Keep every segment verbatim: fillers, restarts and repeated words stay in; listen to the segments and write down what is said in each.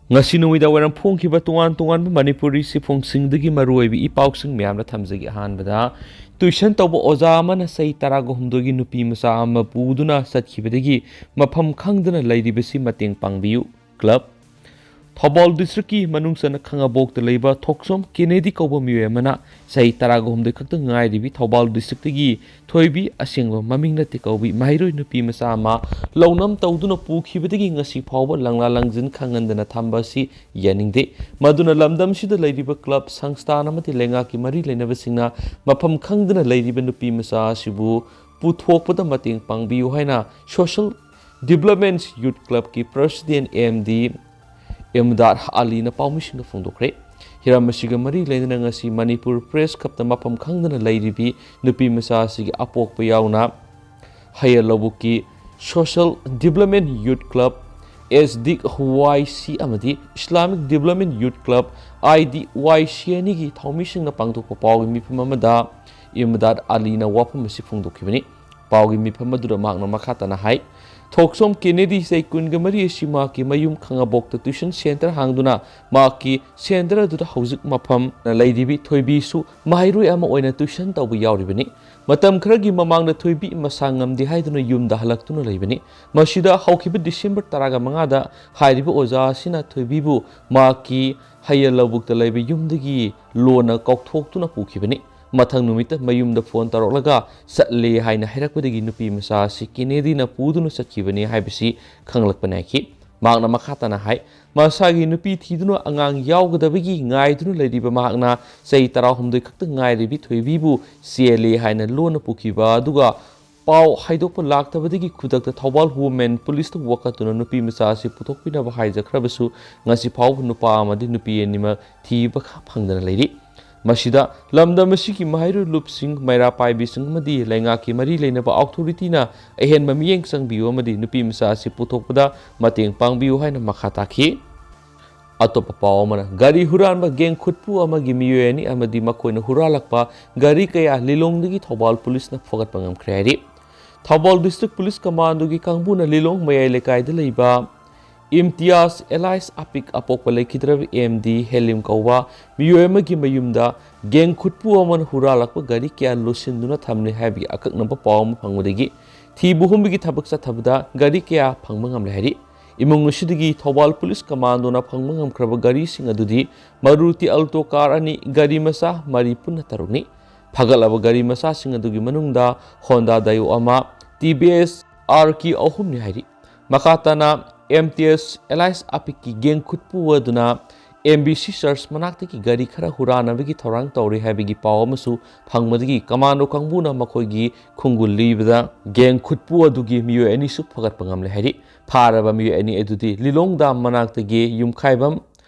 ꯉꯁꯤ ꯅꯨꯃꯤꯗꯥꯡ ꯋꯥꯏꯔꯝ ꯐꯣꯡꯈꯤꯕ ꯇꯣꯉꯥꯟ ꯇꯣꯉꯥꯟꯕ ꯃꯅꯤꯄꯨꯔꯤ ꯁꯤꯐꯣꯡꯁꯤꯡꯗꯒꯤ ꯃꯔꯨꯑꯣꯏꯕ ꯏ ꯄꯥꯎꯁꯤꯡ ꯃꯌꯥꯝꯗ ꯊꯝꯖꯒꯦ꯫ ꯑꯍꯥꯟꯕꯗ, ꯇ꯭ꯌꯨꯁꯟ ꯇꯧꯕ ꯑꯣꯖꯥ ꯑꯃꯅ ꯆꯍꯤ ꯇꯔꯥꯒ ꯍꯨꯝꯗꯣꯏꯒꯤ ꯅꯨꯄꯤ ꯃꯆꯥ ꯑꯃ ꯄꯨꯗꯨꯅ ꯆꯠꯈꯤꯕꯗꯒꯤ ꯃꯐꯝ ꯈꯪꯗꯅ ꯂꯩꯔꯤꯕꯁꯤ ꯃꯇꯦꯡ ꯄꯥꯡꯕꯤꯌꯨ꯫ ꯀ꯭ꯂꯕ꯫ ꯊꯧꯕꯥꯜ ꯗꯤꯁꯇ꯭ꯔꯤꯛꯀꯤ ꯃꯅꯨꯡ ꯆꯟꯅ ꯈꯥꯉꯕꯣꯛꯇ ꯂꯩꯕ ꯊꯣꯛꯆꯣꯝ ꯀꯦꯅꯦꯗꯤ ꯀꯧꯕ ꯃꯤꯑꯣꯏ ꯑꯃꯅ ꯆꯍꯤ ꯇꯔꯥꯒ ꯍꯨꯝꯗꯣꯏ ꯈꯛꯇ ꯉꯥꯏꯔꯤꯕꯤ ꯊꯧꯕꯥꯜ ꯗꯤꯁꯇ꯭ꯔꯤꯛꯇꯒꯤ ꯊꯣꯏꯕꯤ, ꯑꯁꯦꯡꯕ ꯃꯃꯤꯡ ꯅꯠꯇꯦ ꯀꯧꯕꯤ, ꯃꯍꯩꯔꯣꯏ ꯅꯨꯄꯤ ꯃꯆꯥ ꯑꯃ ꯂꯧꯅꯝ ꯇꯧꯗꯨꯅ ꯄꯨꯈꯤꯕꯗꯒꯤ ꯉꯁꯤ ꯐꯥꯎꯕ ꯂꯪꯂꯥ ꯂꯪꯖꯤꯟ ꯈꯪꯍꯟꯗꯅ ꯊꯝꯕ ꯑꯁꯤ ꯌꯥꯅꯤꯡꯗꯦ꯫ ꯃꯗꯨꯅ ꯂꯝꯗꯝꯁꯤꯗ ꯂꯩꯔꯤꯕ ꯀ꯭ꯂꯕ, ꯁꯪꯁꯊꯥꯟ ꯑꯃꯗꯤ ꯂꯩꯉꯥꯛꯀꯤ ꯃꯔꯤ ꯂꯩꯅꯕꯁꯤꯡꯅ ꯃꯐꯝ ꯈꯪꯗꯅ ꯂꯩꯔꯤꯕ ꯅꯨꯄꯤ ꯃꯆꯥ ꯑꯁꯤꯕꯨ ꯄꯨꯊꯣꯛꯄꯗ ꯃꯇꯦꯡ ꯄꯥꯡꯕꯤꯌꯨ ꯍꯥꯏꯅ ꯁꯣꯁꯤꯌꯦꯜ ꯗꯤꯕꯂꯞꯃꯦꯟ ꯌꯨꯠ ꯀ꯭ꯂꯕꯀꯤ ꯄ꯭ꯔꯁꯤꯗꯦꯟ ꯑꯦꯝ ꯗꯤ ꯏꯝꯗꯥꯗ ꯑꯂꯤꯅ ꯄꯥꯎꯃꯤꯁꯤꯡꯗ ꯐꯣꯡꯗꯣꯛꯈ꯭ꯔꯦ꯫ ꯍꯤꯔꯝ ꯑꯁꯤꯒ ꯃꯔꯤ ꯂꯩꯅꯅ ꯉꯁꯤ ꯃꯅꯤꯄꯨꯔ ꯄ꯭ꯔꯦꯁ ꯀ꯭ꯂꯕꯇ ꯃꯐꯝ ꯈꯪꯗꯅ ꯂꯩꯔꯤꯕꯤ ꯅꯨꯄꯤ ꯃꯆꯥ ꯑꯁꯤꯒꯤ ꯑꯄꯣꯛꯄ ꯌꯥꯎꯅ ꯍꯌꯦꯜ ꯂꯧꯕꯨꯛꯀꯤ social development youth club, S D Y C ꯑꯃꯗꯤ Islamic development youth club, I D Y C ꯑꯅꯤꯒꯤ ꯊꯧꯃꯤꯁꯤꯡꯅ ꯄꯥꯡꯊꯣꯛꯄ ꯄꯥꯎꯒꯤ ꯃꯤꯐꯝ ꯑꯃꯗ ꯏꯝꯗꯥꯗ ꯑꯂꯤꯅ ꯋꯥꯐꯝ ꯑꯁꯤ ꯐꯣꯡꯗꯣꯛꯈꯤꯕꯅꯤ꯫ ꯄꯥꯎꯒꯤ ꯃꯤꯐꯝ ꯑꯗꯨꯗ ꯃꯍꯥꯛꯅ ꯃꯈꯥ ꯇꯥꯅ ꯍꯥꯏ, ꯊꯣꯛꯆꯣꯝ ꯀꯦꯅꯦꯗꯤ ꯆꯍꯤ ꯀꯨꯟꯒ ꯃꯔꯤ ꯑꯁꯤ ꯃꯍꯥꯛꯀꯤ ꯃꯌꯨꯝ ꯈꯥꯉꯕꯣꯛꯇ ꯇ꯭ꯌꯨꯁꯟ ꯁꯦꯟꯇꯔ ꯍꯥꯡꯗꯨꯅ ꯃꯍꯥꯛꯀꯤ ꯁꯦꯟꯇꯔ ꯑꯗꯨꯗ ꯍꯧꯖꯤꯛ ꯃꯐꯝ ꯂꯩꯔꯤꯕꯤ ꯊꯣꯏꯕꯤꯁꯨ ꯃꯍꯩꯔꯣꯏ ꯑꯃ ꯑꯣꯏꯅ ꯇ꯭ꯌꯨꯁꯟ ꯇꯧꯕ ꯌꯥꯎꯔꯤꯕꯅꯤ꯫ ꯃꯇꯝ ꯈꯔꯒꯤ ꯃꯃꯥꯡꯗ ꯊꯣꯏꯕꯤ ꯃꯁꯥ ꯉꯝꯗꯦ ꯍꯥꯏꯗꯨꯅ ꯌꯨꯝꯗ ꯍꯜꯂꯛꯇꯨꯅ ꯂꯩꯕꯅꯤ꯫ ꯃꯁꯤꯗ ꯍꯧꯈꯤꯕ ꯗꯤꯁꯦꯝꯕꯔ ꯇꯔꯥꯒ ꯃꯉꯥꯗ ꯍꯥꯏꯔꯤꯕ ꯑꯣꯖꯥ ꯑꯁꯤꯅ ꯊꯣꯏꯕꯤꯕꯨ ꯃꯍꯥꯛꯀꯤ ꯍꯌꯦꯜ ꯂꯧꯕꯨꯛꯇ ꯂꯩꯕ ꯌꯨꯝꯗꯒꯤ ꯂꯣꯟꯅ ꯀꯧꯊꯣꯛꯇꯨꯅ ꯄꯨꯈꯤꯕꯅꯤ꯫ ꯃꯊꯪ ꯅꯨꯃꯤꯠꯇ ꯃꯌꯨꯝꯗ ꯐꯣꯟ ꯇꯧꯔꯛꯂꯒ ꯆꯠꯂꯦ ꯍꯥꯏꯅ ꯍꯥꯏꯔꯛꯄꯗꯒꯤ ꯅꯨꯄꯤ ꯃꯆꯥ ꯑꯁꯤ ꯀꯦꯅꯦꯗꯤꯅ ꯄꯨꯗꯨꯅ ꯆꯠꯈꯤꯕꯅꯤ ꯍꯥꯏꯕꯁꯤ ꯈꯪꯂꯛꯄ ꯅꯥꯏꯈꯤ꯫ ꯃꯍꯥꯛꯅ ꯃꯈꯥ ꯇꯥꯅ ꯍꯥꯏ, ꯃꯁꯥꯒꯤ ꯅꯨꯄꯤ ꯊꯤꯗꯨꯅ ꯑꯉꯥꯡ ꯌꯥꯎꯒꯗꯕꯒꯤ ꯉꯥꯏꯗꯨꯅ ꯂꯩꯔꯤꯕ ꯃꯍꯥꯛꯅ ꯆꯍꯤ ꯇꯔꯥꯍꯨꯝꯗꯣꯏ ꯈꯛꯇ ꯉꯥꯏꯔꯤꯕꯤ ꯊꯣꯏꯕꯤꯕꯨ ꯆꯦꯜꯂꯦ ꯍꯥꯏꯅ ꯂꯣꯟꯅ ꯄꯨꯈꯤꯕ ꯑꯗꯨꯒ ꯄꯥꯎ ꯍꯥꯏꯗꯣꯛꯄ ꯂꯥꯛꯇꯕꯗꯒꯤ ꯈꯨꯗꯛꯇ ꯊꯧꯕꯥꯜ ꯋꯨꯃꯦꯟ ꯄꯨꯂꯤꯁꯇ ꯋꯥꯀꯠꯇꯨꯅ ꯅꯨꯄꯤ ꯃꯆꯥ ꯑꯁꯤ ꯄꯨꯊꯣꯛꯄꯤꯅꯕ ꯍꯥꯏꯖꯈ꯭ꯔꯕꯁꯨ ꯉꯁꯤ ꯐꯥꯎꯕ ꯅꯨꯄꯥ ꯑꯃꯗꯤ ꯅꯨꯄꯤ ꯑꯅꯤꯃꯛ ꯊꯤꯕ ꯐꯪꯗꯅ ꯂꯩꯔꯤ꯫ ꯃꯁꯤꯗ ꯂꯝꯗꯝ ꯑꯁꯤꯒꯤ ꯃꯍꯩꯔꯣꯏ ꯂꯨꯞꯁꯤꯡ, ꯃꯩꯔꯥ ꯄꯥꯏꯕꯤꯁꯤꯡ ꯑꯃꯗꯤ ꯂꯩꯉꯥꯛꯀꯤ ꯃꯔꯤ ꯂꯩꯅꯕ ꯑꯣꯊꯣꯔꯤꯇꯤꯅ ꯑꯍꯦꯟꯕ ꯃꯤꯠꯌꯦꯡ ꯆꯪꯕꯤꯌꯨ ꯑꯃꯗꯤ ꯅꯨꯄꯤ ꯃꯆꯥ ꯑꯁꯤ ꯄꯨꯊꯣꯛꯄꯗ ꯃꯇꯦꯡ ꯄꯥꯡꯕꯤꯌꯨ ꯍꯥꯏꯅ ꯃꯈꯥ ꯇꯥꯈꯤ꯫ ꯑꯇꯣꯞꯄ ꯄꯥꯎ ꯑꯃꯅ, ꯒꯥꯔꯤ ꯍꯨꯔꯥꯟꯕ ꯒꯦꯡ ꯈꯨꯠꯄꯨ ꯑꯃꯒꯤ ꯃꯤꯑꯣꯏ ꯑꯅꯤ ꯑꯃꯗꯤ ꯃꯈꯣꯏꯅ ꯍꯨꯔꯥꯜꯂꯛꯄ ꯒꯥꯔꯤ ꯀꯌꯥ ꯂꯤꯂꯣꯡꯗꯒꯤ ꯊꯧꯕꯥꯜ ꯄꯨꯂꯤꯁꯅ ꯐꯥꯒꯠꯄ ꯉꯝꯈ꯭ꯔꯦ ꯍꯥꯏꯔꯤ꯫ ꯊꯧꯕꯥꯜ ꯗꯤꯁꯇ꯭ꯔꯤꯛ ꯄꯨꯂꯤꯁ ꯀꯃꯥꯟꯗꯣꯒꯤ ꯀꯥꯡꯕꯨꯅ ꯂꯤꯂꯣꯡ ꯃꯌꯥꯏ ꯂꯩꯀꯥꯏꯗ ꯂꯩꯕ ꯏꯝꯇꯤꯌꯥꯖ ꯑꯦꯂꯥꯏꯁ ꯑꯄꯤꯛ ꯑꯄꯣꯛꯄ ꯂꯩꯈꯤꯗ꯭ꯔꯕ ꯑꯦꯝ ꯗꯤ ꯍꯦꯂꯤꯝ ꯀꯧꯕ ꯃꯤꯑꯣꯏ ꯑꯃꯒꯤ ꯃꯌꯨꯝꯗ ꯒꯦꯡ ꯈꯨꯠꯄꯨ ꯑꯃꯅ ꯍꯨꯔꯥꯜꯂꯛꯄ ꯒꯥꯔꯤ ꯀꯌꯥ ꯂꯣꯠꯁꯤꯟꯗꯨꯅ ꯊꯝꯂꯦ ꯍꯥꯏꯕꯒꯤ ꯑꯀꯛꯅꯕ ꯄꯥꯎ ꯑꯃ ꯐꯪꯕꯗꯒꯤ ꯊꯤꯕ ꯍꯨꯝꯕꯒꯤ ꯊꯕꯛ ꯆꯠꯊꯕꯗ ꯒꯥꯔꯤ ꯀꯌꯥ ꯐꯪꯕ ꯉꯝꯂꯦ ꯍꯥꯏꯔꯤ꯫ ꯏꯃꯨꯡ ꯑꯁꯤꯗꯒꯤ ꯊꯧꯕꯥꯜ ꯄꯨꯂꯤꯁ ꯀꯃꯥꯟꯗꯣꯅ ꯐꯪꯕ ꯉꯝꯈ꯭ꯔꯕ ꯒꯥꯔꯤꯁꯤꯡ ꯑꯗꯨꯗꯤ ꯃꯔꯨꯇꯤ ꯑꯜꯇꯣ ꯀꯥꯔ ꯑꯅꯤ, ꯒꯥꯔꯤ ꯃꯆꯥ ꯃꯔꯤ, ꯄꯨꯟꯅ ꯇꯔꯨꯛꯅꯤ꯫ ꯐꯒꯠꯂꯕ ꯒꯥꯔꯤ ꯃꯆꯥꯁꯤꯡ ꯑꯗꯨꯒꯤ ꯃꯅꯨꯡꯗ ꯍꯣꯟꯗꯥ ꯗꯥꯏꯑꯣ ꯑꯃ, ꯇꯤ ꯚꯤ ꯑꯦꯁ ꯑꯥꯔ ꯀꯦ ꯑꯍꯨꯝꯅꯤ ꯍꯥꯏꯔꯤ꯫ ꯃꯈꯥ ꯇꯥꯅ ꯑꯦꯝ ꯇꯤ ꯑꯦꯁ ꯑꯦꯂꯥꯏꯁ ꯑꯄꯤꯛꯀꯤ ꯒꯦꯡ ꯈꯨꯠꯄꯨ ꯑꯗꯨꯅ ꯑꯦꯝ ꯕꯤ ꯁꯤ ꯆꯔꯆ ꯃꯅꯥꯛꯇꯒꯤ ꯒꯥꯔꯤ ꯈꯔ ꯍꯨꯔꯥꯟꯅꯕꯒꯤ ꯊꯧꯔꯥꯡ ꯇꯧꯔꯤ ꯍꯥꯏꯕꯒꯤ ꯄꯥꯎ ꯑꯃꯁꯨ ꯐꯪꯕꯗꯒꯤ ꯀꯃꯥꯟꯗꯣ ꯀꯥꯡꯕꯨꯅ ꯃꯈꯣꯏꯒꯤ ꯈꯨꯡꯒꯨꯜ ꯂꯤꯕꯗ ꯒꯦꯡ ꯈꯨꯠꯄꯨ ꯑꯗꯨꯒꯤ ꯃꯤꯑꯣꯏ ꯑꯅꯤꯁꯨ ꯐꯒꯠꯄ ꯉꯝꯂꯦ ꯍꯥꯏꯔꯤ꯫ ꯐꯥꯔꯕ ꯃꯤꯑꯣꯏ ꯑꯅꯤ ꯑꯗꯨꯗꯤ ꯂꯤꯂꯣꯡ ꯗꯥꯝ ꯃꯅꯥꯛꯇꯒꯤ ꯌꯨꯝꯈꯥꯏꯕꯝ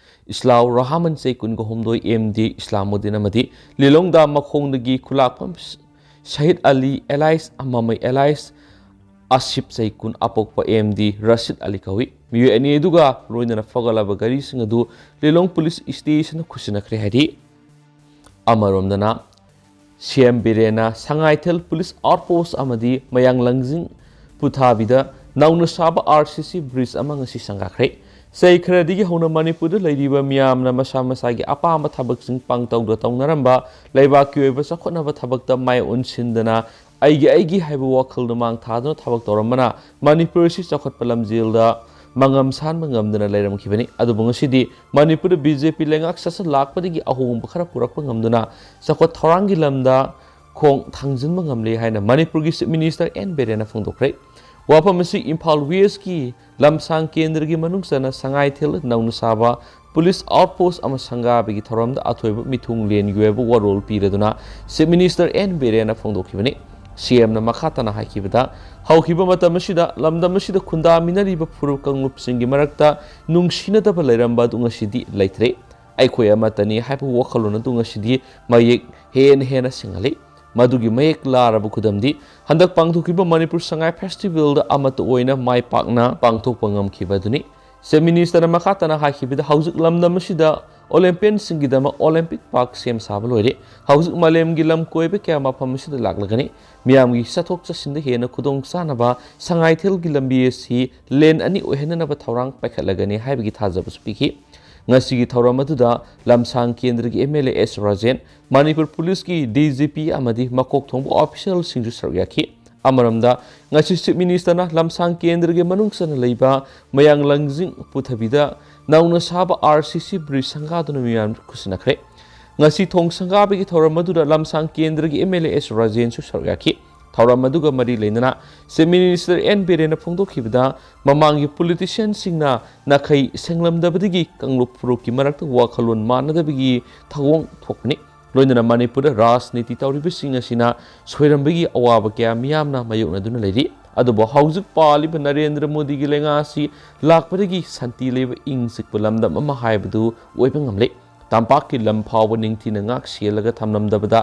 ꯏꯁꯂꯥꯎ ꯔꯍꯥꯃꯟ, ꯆꯍꯤ ꯀꯨꯟꯒ ꯍꯨꯝꯗꯣꯏ, ꯑꯦꯝ ꯗꯤ ꯏꯁꯂꯥꯃꯨꯗꯤꯟ ꯑꯃꯗꯤ ꯂꯤꯂꯣꯡ ꯗꯥꯝ ꯃꯈꯣꯡꯗꯒꯤ ꯈꯨꯂꯥꯛꯐꯝ ꯁꯍꯤꯗ ꯑꯂꯤ ꯑꯦꯂꯥꯏꯁ ꯑꯃꯃꯩ ꯑꯦꯂꯥꯏꯁ ꯑꯁꯤꯞ, ꯆꯍꯤ ꯀꯨꯟ, ꯑꯄꯣꯛꯄ ꯑꯦꯝ ꯗꯤ ꯔꯁꯤꯗ ꯑꯂꯤ ꯀꯧꯏ꯫ ꯃꯤꯑꯣꯏ ꯑꯅꯤ ꯑꯗꯨꯒ ꯂꯣꯏꯅꯅ ꯐꯒꯠꯂꯕ ꯒꯥꯔꯤꯁꯤꯡ ꯑꯗꯨ ꯂꯤꯂꯣꯡ ꯄꯨꯂꯤꯁ ꯁ꯭ꯇꯦꯁꯟꯗ ꯈꯨꯠꯁꯤꯟꯅꯈ꯭ꯔꯦ ꯍꯥꯏꯔꯤ꯫ ꯑꯃꯔꯣꯝꯗꯅ, ꯁꯤ ꯑꯦꯝ ꯕꯤꯔꯦꯟꯅ ꯁꯉꯥꯏꯊꯦꯜ ꯄꯨꯂꯤꯁ ꯑꯥꯎꯠꯄꯣꯁ ꯑꯃꯗꯤ ꯃꯌꯥꯡ ꯂꯪꯖꯤꯡ ꯄꯨꯊꯥꯕꯤꯗ ꯅꯧꯅ ꯁꯥꯕ ꯑꯥꯔ ꯁꯤ ꯁꯤ ꯕ꯭ꯔꯤꯖ ꯑꯃ ꯉꯁꯤ ꯁꯪꯒꯥꯈ꯭ꯔꯦ꯫ ꯆꯍꯤ ꯈꯔꯗꯒꯤ ꯍꯧꯅ ꯃꯅꯤꯄꯨꯔꯗ ꯂꯩꯔꯤꯕ ꯃꯤꯌꯥꯝꯅ ꯃꯁꯥ ꯃꯁꯥꯒꯤ ꯑꯄꯥꯝꯕ ꯊꯕꯛꯁꯤꯡ ꯄꯥꯡꯇꯧꯗ ꯇꯧꯅꯔꯝꯕ, ꯂꯩꯕꯥꯛꯀꯤ ꯑꯣꯏꯕ ꯆꯥꯎꯈꯠꯅꯕ ꯊꯕꯛꯇ ꯃꯥꯏ ꯑꯣꯟꯁꯤꯟꯗꯅ ꯑꯩꯒꯤ ꯑꯩꯒꯤ ꯍꯥꯏꯕ ꯋꯥꯈꯜꯗ ꯃꯥꯡ ꯊꯥꯗꯨꯅ ꯊꯕꯛ ꯇꯧꯔꯝꯕꯅ ꯃꯅꯤꯄꯨꯔ ꯑꯁꯤ ꯆꯥꯎꯈꯠꯄ ꯂꯝꯖꯦꯜꯗ ꯃꯉꯝ ꯁꯥꯟꯕ ꯉꯝꯗꯅ ꯂꯩꯔꯝꯈꯤꯕꯅꯤ꯫ ꯑꯗꯨꯕꯨ ꯉꯁꯤꯗꯤ ꯃꯅꯤꯄꯨꯔꯗ ꯕꯤ ꯖꯦ ꯄꯤ ꯂꯩꯉꯥꯛ ꯁꯥꯁꯟ ꯂꯥꯛꯄꯗꯒꯤ ꯑꯍꯣꯡꯕ ꯈꯔ ꯄꯨꯔꯛꯄ ꯉꯝꯗꯨꯅ ꯆꯥꯎꯈꯠ ꯊꯧꯔꯥꯡꯒꯤ ꯂꯝꯗ ꯈꯣꯡ ꯊꯥꯡꯖꯤꯟꯕ ꯉꯝꯂꯦ ꯍꯥꯏꯅ ꯃꯅꯤꯄꯨꯔꯒꯤ ꯆꯤꯐ ꯃꯤꯅꯤꯁꯇꯔ ꯑꯦꯟ ꯕꯤꯔꯦꯟꯅ ꯐꯣꯡꯗꯣꯛꯈ꯭ꯔꯦ꯫ ꯋꯥꯐꯝ ꯑꯁꯤ ꯏꯝꯐꯥꯜ ꯋꯦꯁꯀꯤ ꯂꯝꯁꯥꯡ ꯀꯦꯟꯗ꯭ꯔꯒꯤ ꯃꯅꯨꯡ ꯆꯟꯅ ꯁꯉꯥꯏꯊꯦꯜ ꯅꯧꯅ ꯁꯥꯕ ꯄꯨꯂꯤꯁ ꯑꯥꯎꯠꯄꯣꯁ ꯑꯃ ꯁꯪꯒꯥꯕꯒꯤ ꯊꯧꯔꯝꯗ ꯑꯊꯣꯏꯕ ꯃꯤꯊꯨꯡꯂꯦꯟꯒꯤ ꯑꯣꯏꯕ ꯋꯥꯔꯣꯜ ꯄꯤꯔꯗꯨꯅ ꯆꯤꯐ ꯃꯤꯅꯤꯁꯇꯔ ꯑꯦꯟ ꯕꯤꯔꯦꯟꯅ ꯐꯣꯡꯗꯣꯛꯈꯤꯕꯅꯤ꯫ ꯁꯤ ꯑꯦꯝꯅ ꯃꯈꯥ ꯇꯥꯅ ꯍꯥꯏꯈꯤꯕꯗ, ꯍꯧꯈꯤꯕ ꯃꯇꯝ ꯑꯁꯤꯗ ꯂꯝꯗꯝ ꯑꯁꯤꯗ ꯈꯨꯟꯗꯥꯃꯤꯟꯅꯔꯤꯕ ꯐꯨꯔꯨꯞ ꯀꯥꯡꯂꯨꯞꯁꯤꯡꯒꯤ ꯃꯔꯛꯇ ꯅꯨꯡꯁꯤꯅꯗꯕ ꯂꯩꯔꯝꯕ ꯑꯗꯨ ꯉꯁꯤꯗꯤ ꯂꯩꯇ꯭ꯔꯦ꯫ ꯑꯩꯈꯣꯏ ꯑꯃꯠꯇꯅꯤ ꯍꯥꯏꯕ ꯋꯥꯈꯜꯂꯣꯟ ꯑꯗꯨ ꯉꯁꯤꯗꯤ ꯃꯌꯦꯛ ꯍꯦꯟꯅ ꯍꯦꯟꯅ ꯁꯦꯡꯍꯜꯂꯤ꯫ ꯃꯗꯨꯒꯤ ꯃꯌꯦꯛ ꯂꯥꯔꯕ ꯈꯨꯗꯝꯗꯤ ꯍꯟꯗꯛ ꯄꯥꯡꯊꯣꯛꯈꯤꯕ ꯃꯅꯤꯄꯨꯔ ꯁꯉꯥꯏ ꯐꯦꯁꯇꯤꯚꯦꯜꯗ ꯑꯃꯠꯇ ꯑꯣꯏꯅ ꯃꯥꯏ ꯄꯥꯛꯅ ꯄꯥꯡꯊꯣꯛꯄ ꯉꯝꯈꯤꯕ ꯑꯗꯨꯅꯤ꯫ ꯆꯤꯐ ꯃꯤꯅꯤꯁꯇꯔꯅ ꯃꯈꯥ ꯇꯥꯅ ꯍꯥꯏꯈꯤꯕꯗ, ꯍꯧꯖꯤꯛ ꯂꯝꯗꯝ ꯑꯁꯤꯗ ꯑꯣꯂꯦꯝꯄꯤꯌꯟꯁꯤꯡꯒꯤꯗꯃꯛ ꯑꯣꯂꯦꯝꯄꯤꯛ ꯄꯥꯔꯛ ꯁꯦꯝ ꯁꯥꯕ ꯂꯣꯏꯔꯦ꯫ ꯍꯧꯖꯤꯛ ꯃꯥꯂꯦꯝꯒꯤ ꯂꯝ ꯀꯣꯏꯕ ꯀꯌꯥ ꯃꯐꯝ ꯑꯁꯤꯗ ꯂꯥꯛꯂꯒꯅꯤ꯫ ꯃꯤꯌꯥꯝꯒꯤ ꯆꯠꯊꯣꯛ ꯆꯠꯁꯤꯟꯗ ꯍꯦꯟꯅ ꯈꯨꯗꯣꯡ ꯆꯥꯅꯕ ꯁꯉꯥꯏꯊꯦꯜꯒꯤ ꯂꯝꯕꯤ ꯑꯁꯤ ꯂꯦꯟ ꯑꯅꯤ ꯑꯣꯏꯍꯟꯅꯅꯕ ꯊꯧꯔꯥꯡ ꯄꯥꯏꯈꯠꯂꯒꯅꯤ ꯍꯥꯏꯕꯒꯤ ꯊꯥꯖꯕꯁꯨ ꯄꯤꯈꯤ꯫ ꯉꯁꯤꯒꯤ ꯊꯧꯔꯝ ꯑꯗꯨꯗ ꯂꯝꯁꯥꯡ ꯀꯦꯟꯗ꯭ꯔꯒꯤ M L A S Rajen, Manipur ꯄꯨꯂꯤꯁꯀꯤ ꯗꯤ ꯖꯤ ꯄꯤ ꯑꯃꯗꯤ ꯃꯀꯣꯛ ꯊꯣꯡꯕ ꯑꯣꯐꯤꯁꯤꯌꯦꯜꯁꯤꯡꯁꯨ ꯁꯔꯨꯛ ꯌꯥꯈꯤ꯫ ꯑꯃꯔꯣꯝꯗ, ꯉꯁꯤ ꯆꯤꯐ ꯃꯤꯅꯤꯁꯇꯔꯅ ꯂꯝꯁꯥꯡ ꯀꯦꯟꯗ꯭ꯔꯒꯤ ꯃꯅꯨꯡ ꯆꯟꯅ ꯂꯩꯕ ꯃꯌꯥꯡ ꯂꯪꯖꯤꯡ ꯄꯨꯊꯕꯤꯗ ꯅꯧꯅ ꯁꯥꯕ ꯑꯥꯔ ꯁꯤ ꯁꯤ ꯕ꯭ꯔꯤꯖ ꯁꯪꯒꯥꯗꯨꯅ ꯃꯤꯌꯥꯝ ꯈꯨꯠꯁꯤꯟꯅꯈ꯭ꯔꯦ꯫ ꯉꯁꯤ ꯊꯣꯡ ꯁꯪꯒꯥꯕꯒꯤ ꯊꯧꯔꯝ ꯑꯗꯨꯗ ꯂꯝꯁꯥꯡ ꯀꯦꯟꯗ꯭ꯔꯒꯤ ꯑꯦꯝ ꯑꯦꯜ ꯑꯦ ꯑꯦꯁ ꯔꯥꯖꯦꯟꯁꯨ ꯁꯔꯨꯛ ꯌꯥꯈꯤ꯫ ꯊꯧꯔꯝ ꯑꯗꯨꯒ ꯃꯔꯤ ꯂꯩꯅꯅ ꯆꯤꯐ ꯃꯤꯅꯤꯁꯇꯔ ꯑꯦꯟ ꯕꯤꯔꯦꯟꯅ ꯐꯣꯡꯗꯣꯛꯈꯤꯕꯗ, ꯃꯃꯥꯡꯒꯤ ꯄꯣꯂꯤꯇꯤꯁꯤꯌꯟꯁꯤꯡꯅ ꯅꯥꯈꯩ ꯁꯦꯡꯂꯝꯗꯕꯗꯒꯤ ꯀꯥꯡꯂꯨꯞ ꯐꯨꯔꯨꯞꯀꯤ ꯃꯔꯛꯇ ꯋꯥꯈꯜꯂꯣꯟ ꯃꯥꯟꯅꯗꯕꯒꯤ ꯊꯧꯑꯣꯡ ꯊꯣꯛꯄꯅꯤ꯫ ꯂꯣꯏꯅꯅ ꯃꯅꯤꯄꯨꯔꯗ ꯔꯥꯖꯅꯤꯇꯤ ꯇꯧꯔꯤꯕꯁꯤꯡ ꯑꯁꯤꯅ ꯁꯣꯏꯔꯝꯕꯒꯤ ꯑꯋꯥꯕ ꯀꯌꯥ ꯃꯤꯌꯥꯝꯅ ꯃꯥꯌꯣꯛꯅꯗꯨꯅ ꯂꯩꯔꯤ꯫ ꯑꯗꯨꯕꯨ ꯍꯧꯖꯤꯛ ꯄꯥꯜꯂꯤꯕ ꯅꯔꯦꯟꯗ꯭ꯔ ꯃꯣꯗꯤꯒꯤ ꯂꯩꯉꯥꯛ ꯑꯁꯤ ꯂꯥꯛꯄꯗꯒꯤ ꯁꯥꯟꯇꯤ ꯂꯩꯕ ꯏꯪ ꯆꯤꯛꯄ ꯂꯝꯗꯝ ꯑꯃ ꯍꯥꯏꯕꯗꯨ ꯑꯣꯏꯕ ꯉꯝꯂꯦ꯫ ꯇꯝꯄꯥꯛꯀꯤ ꯂꯝ ꯐꯥꯎꯕ ꯅꯤꯡꯊꯤꯅ ꯉꯥꯛ ꯁꯦꯜꯂꯒ ꯊꯝꯂꯝꯗꯕꯗ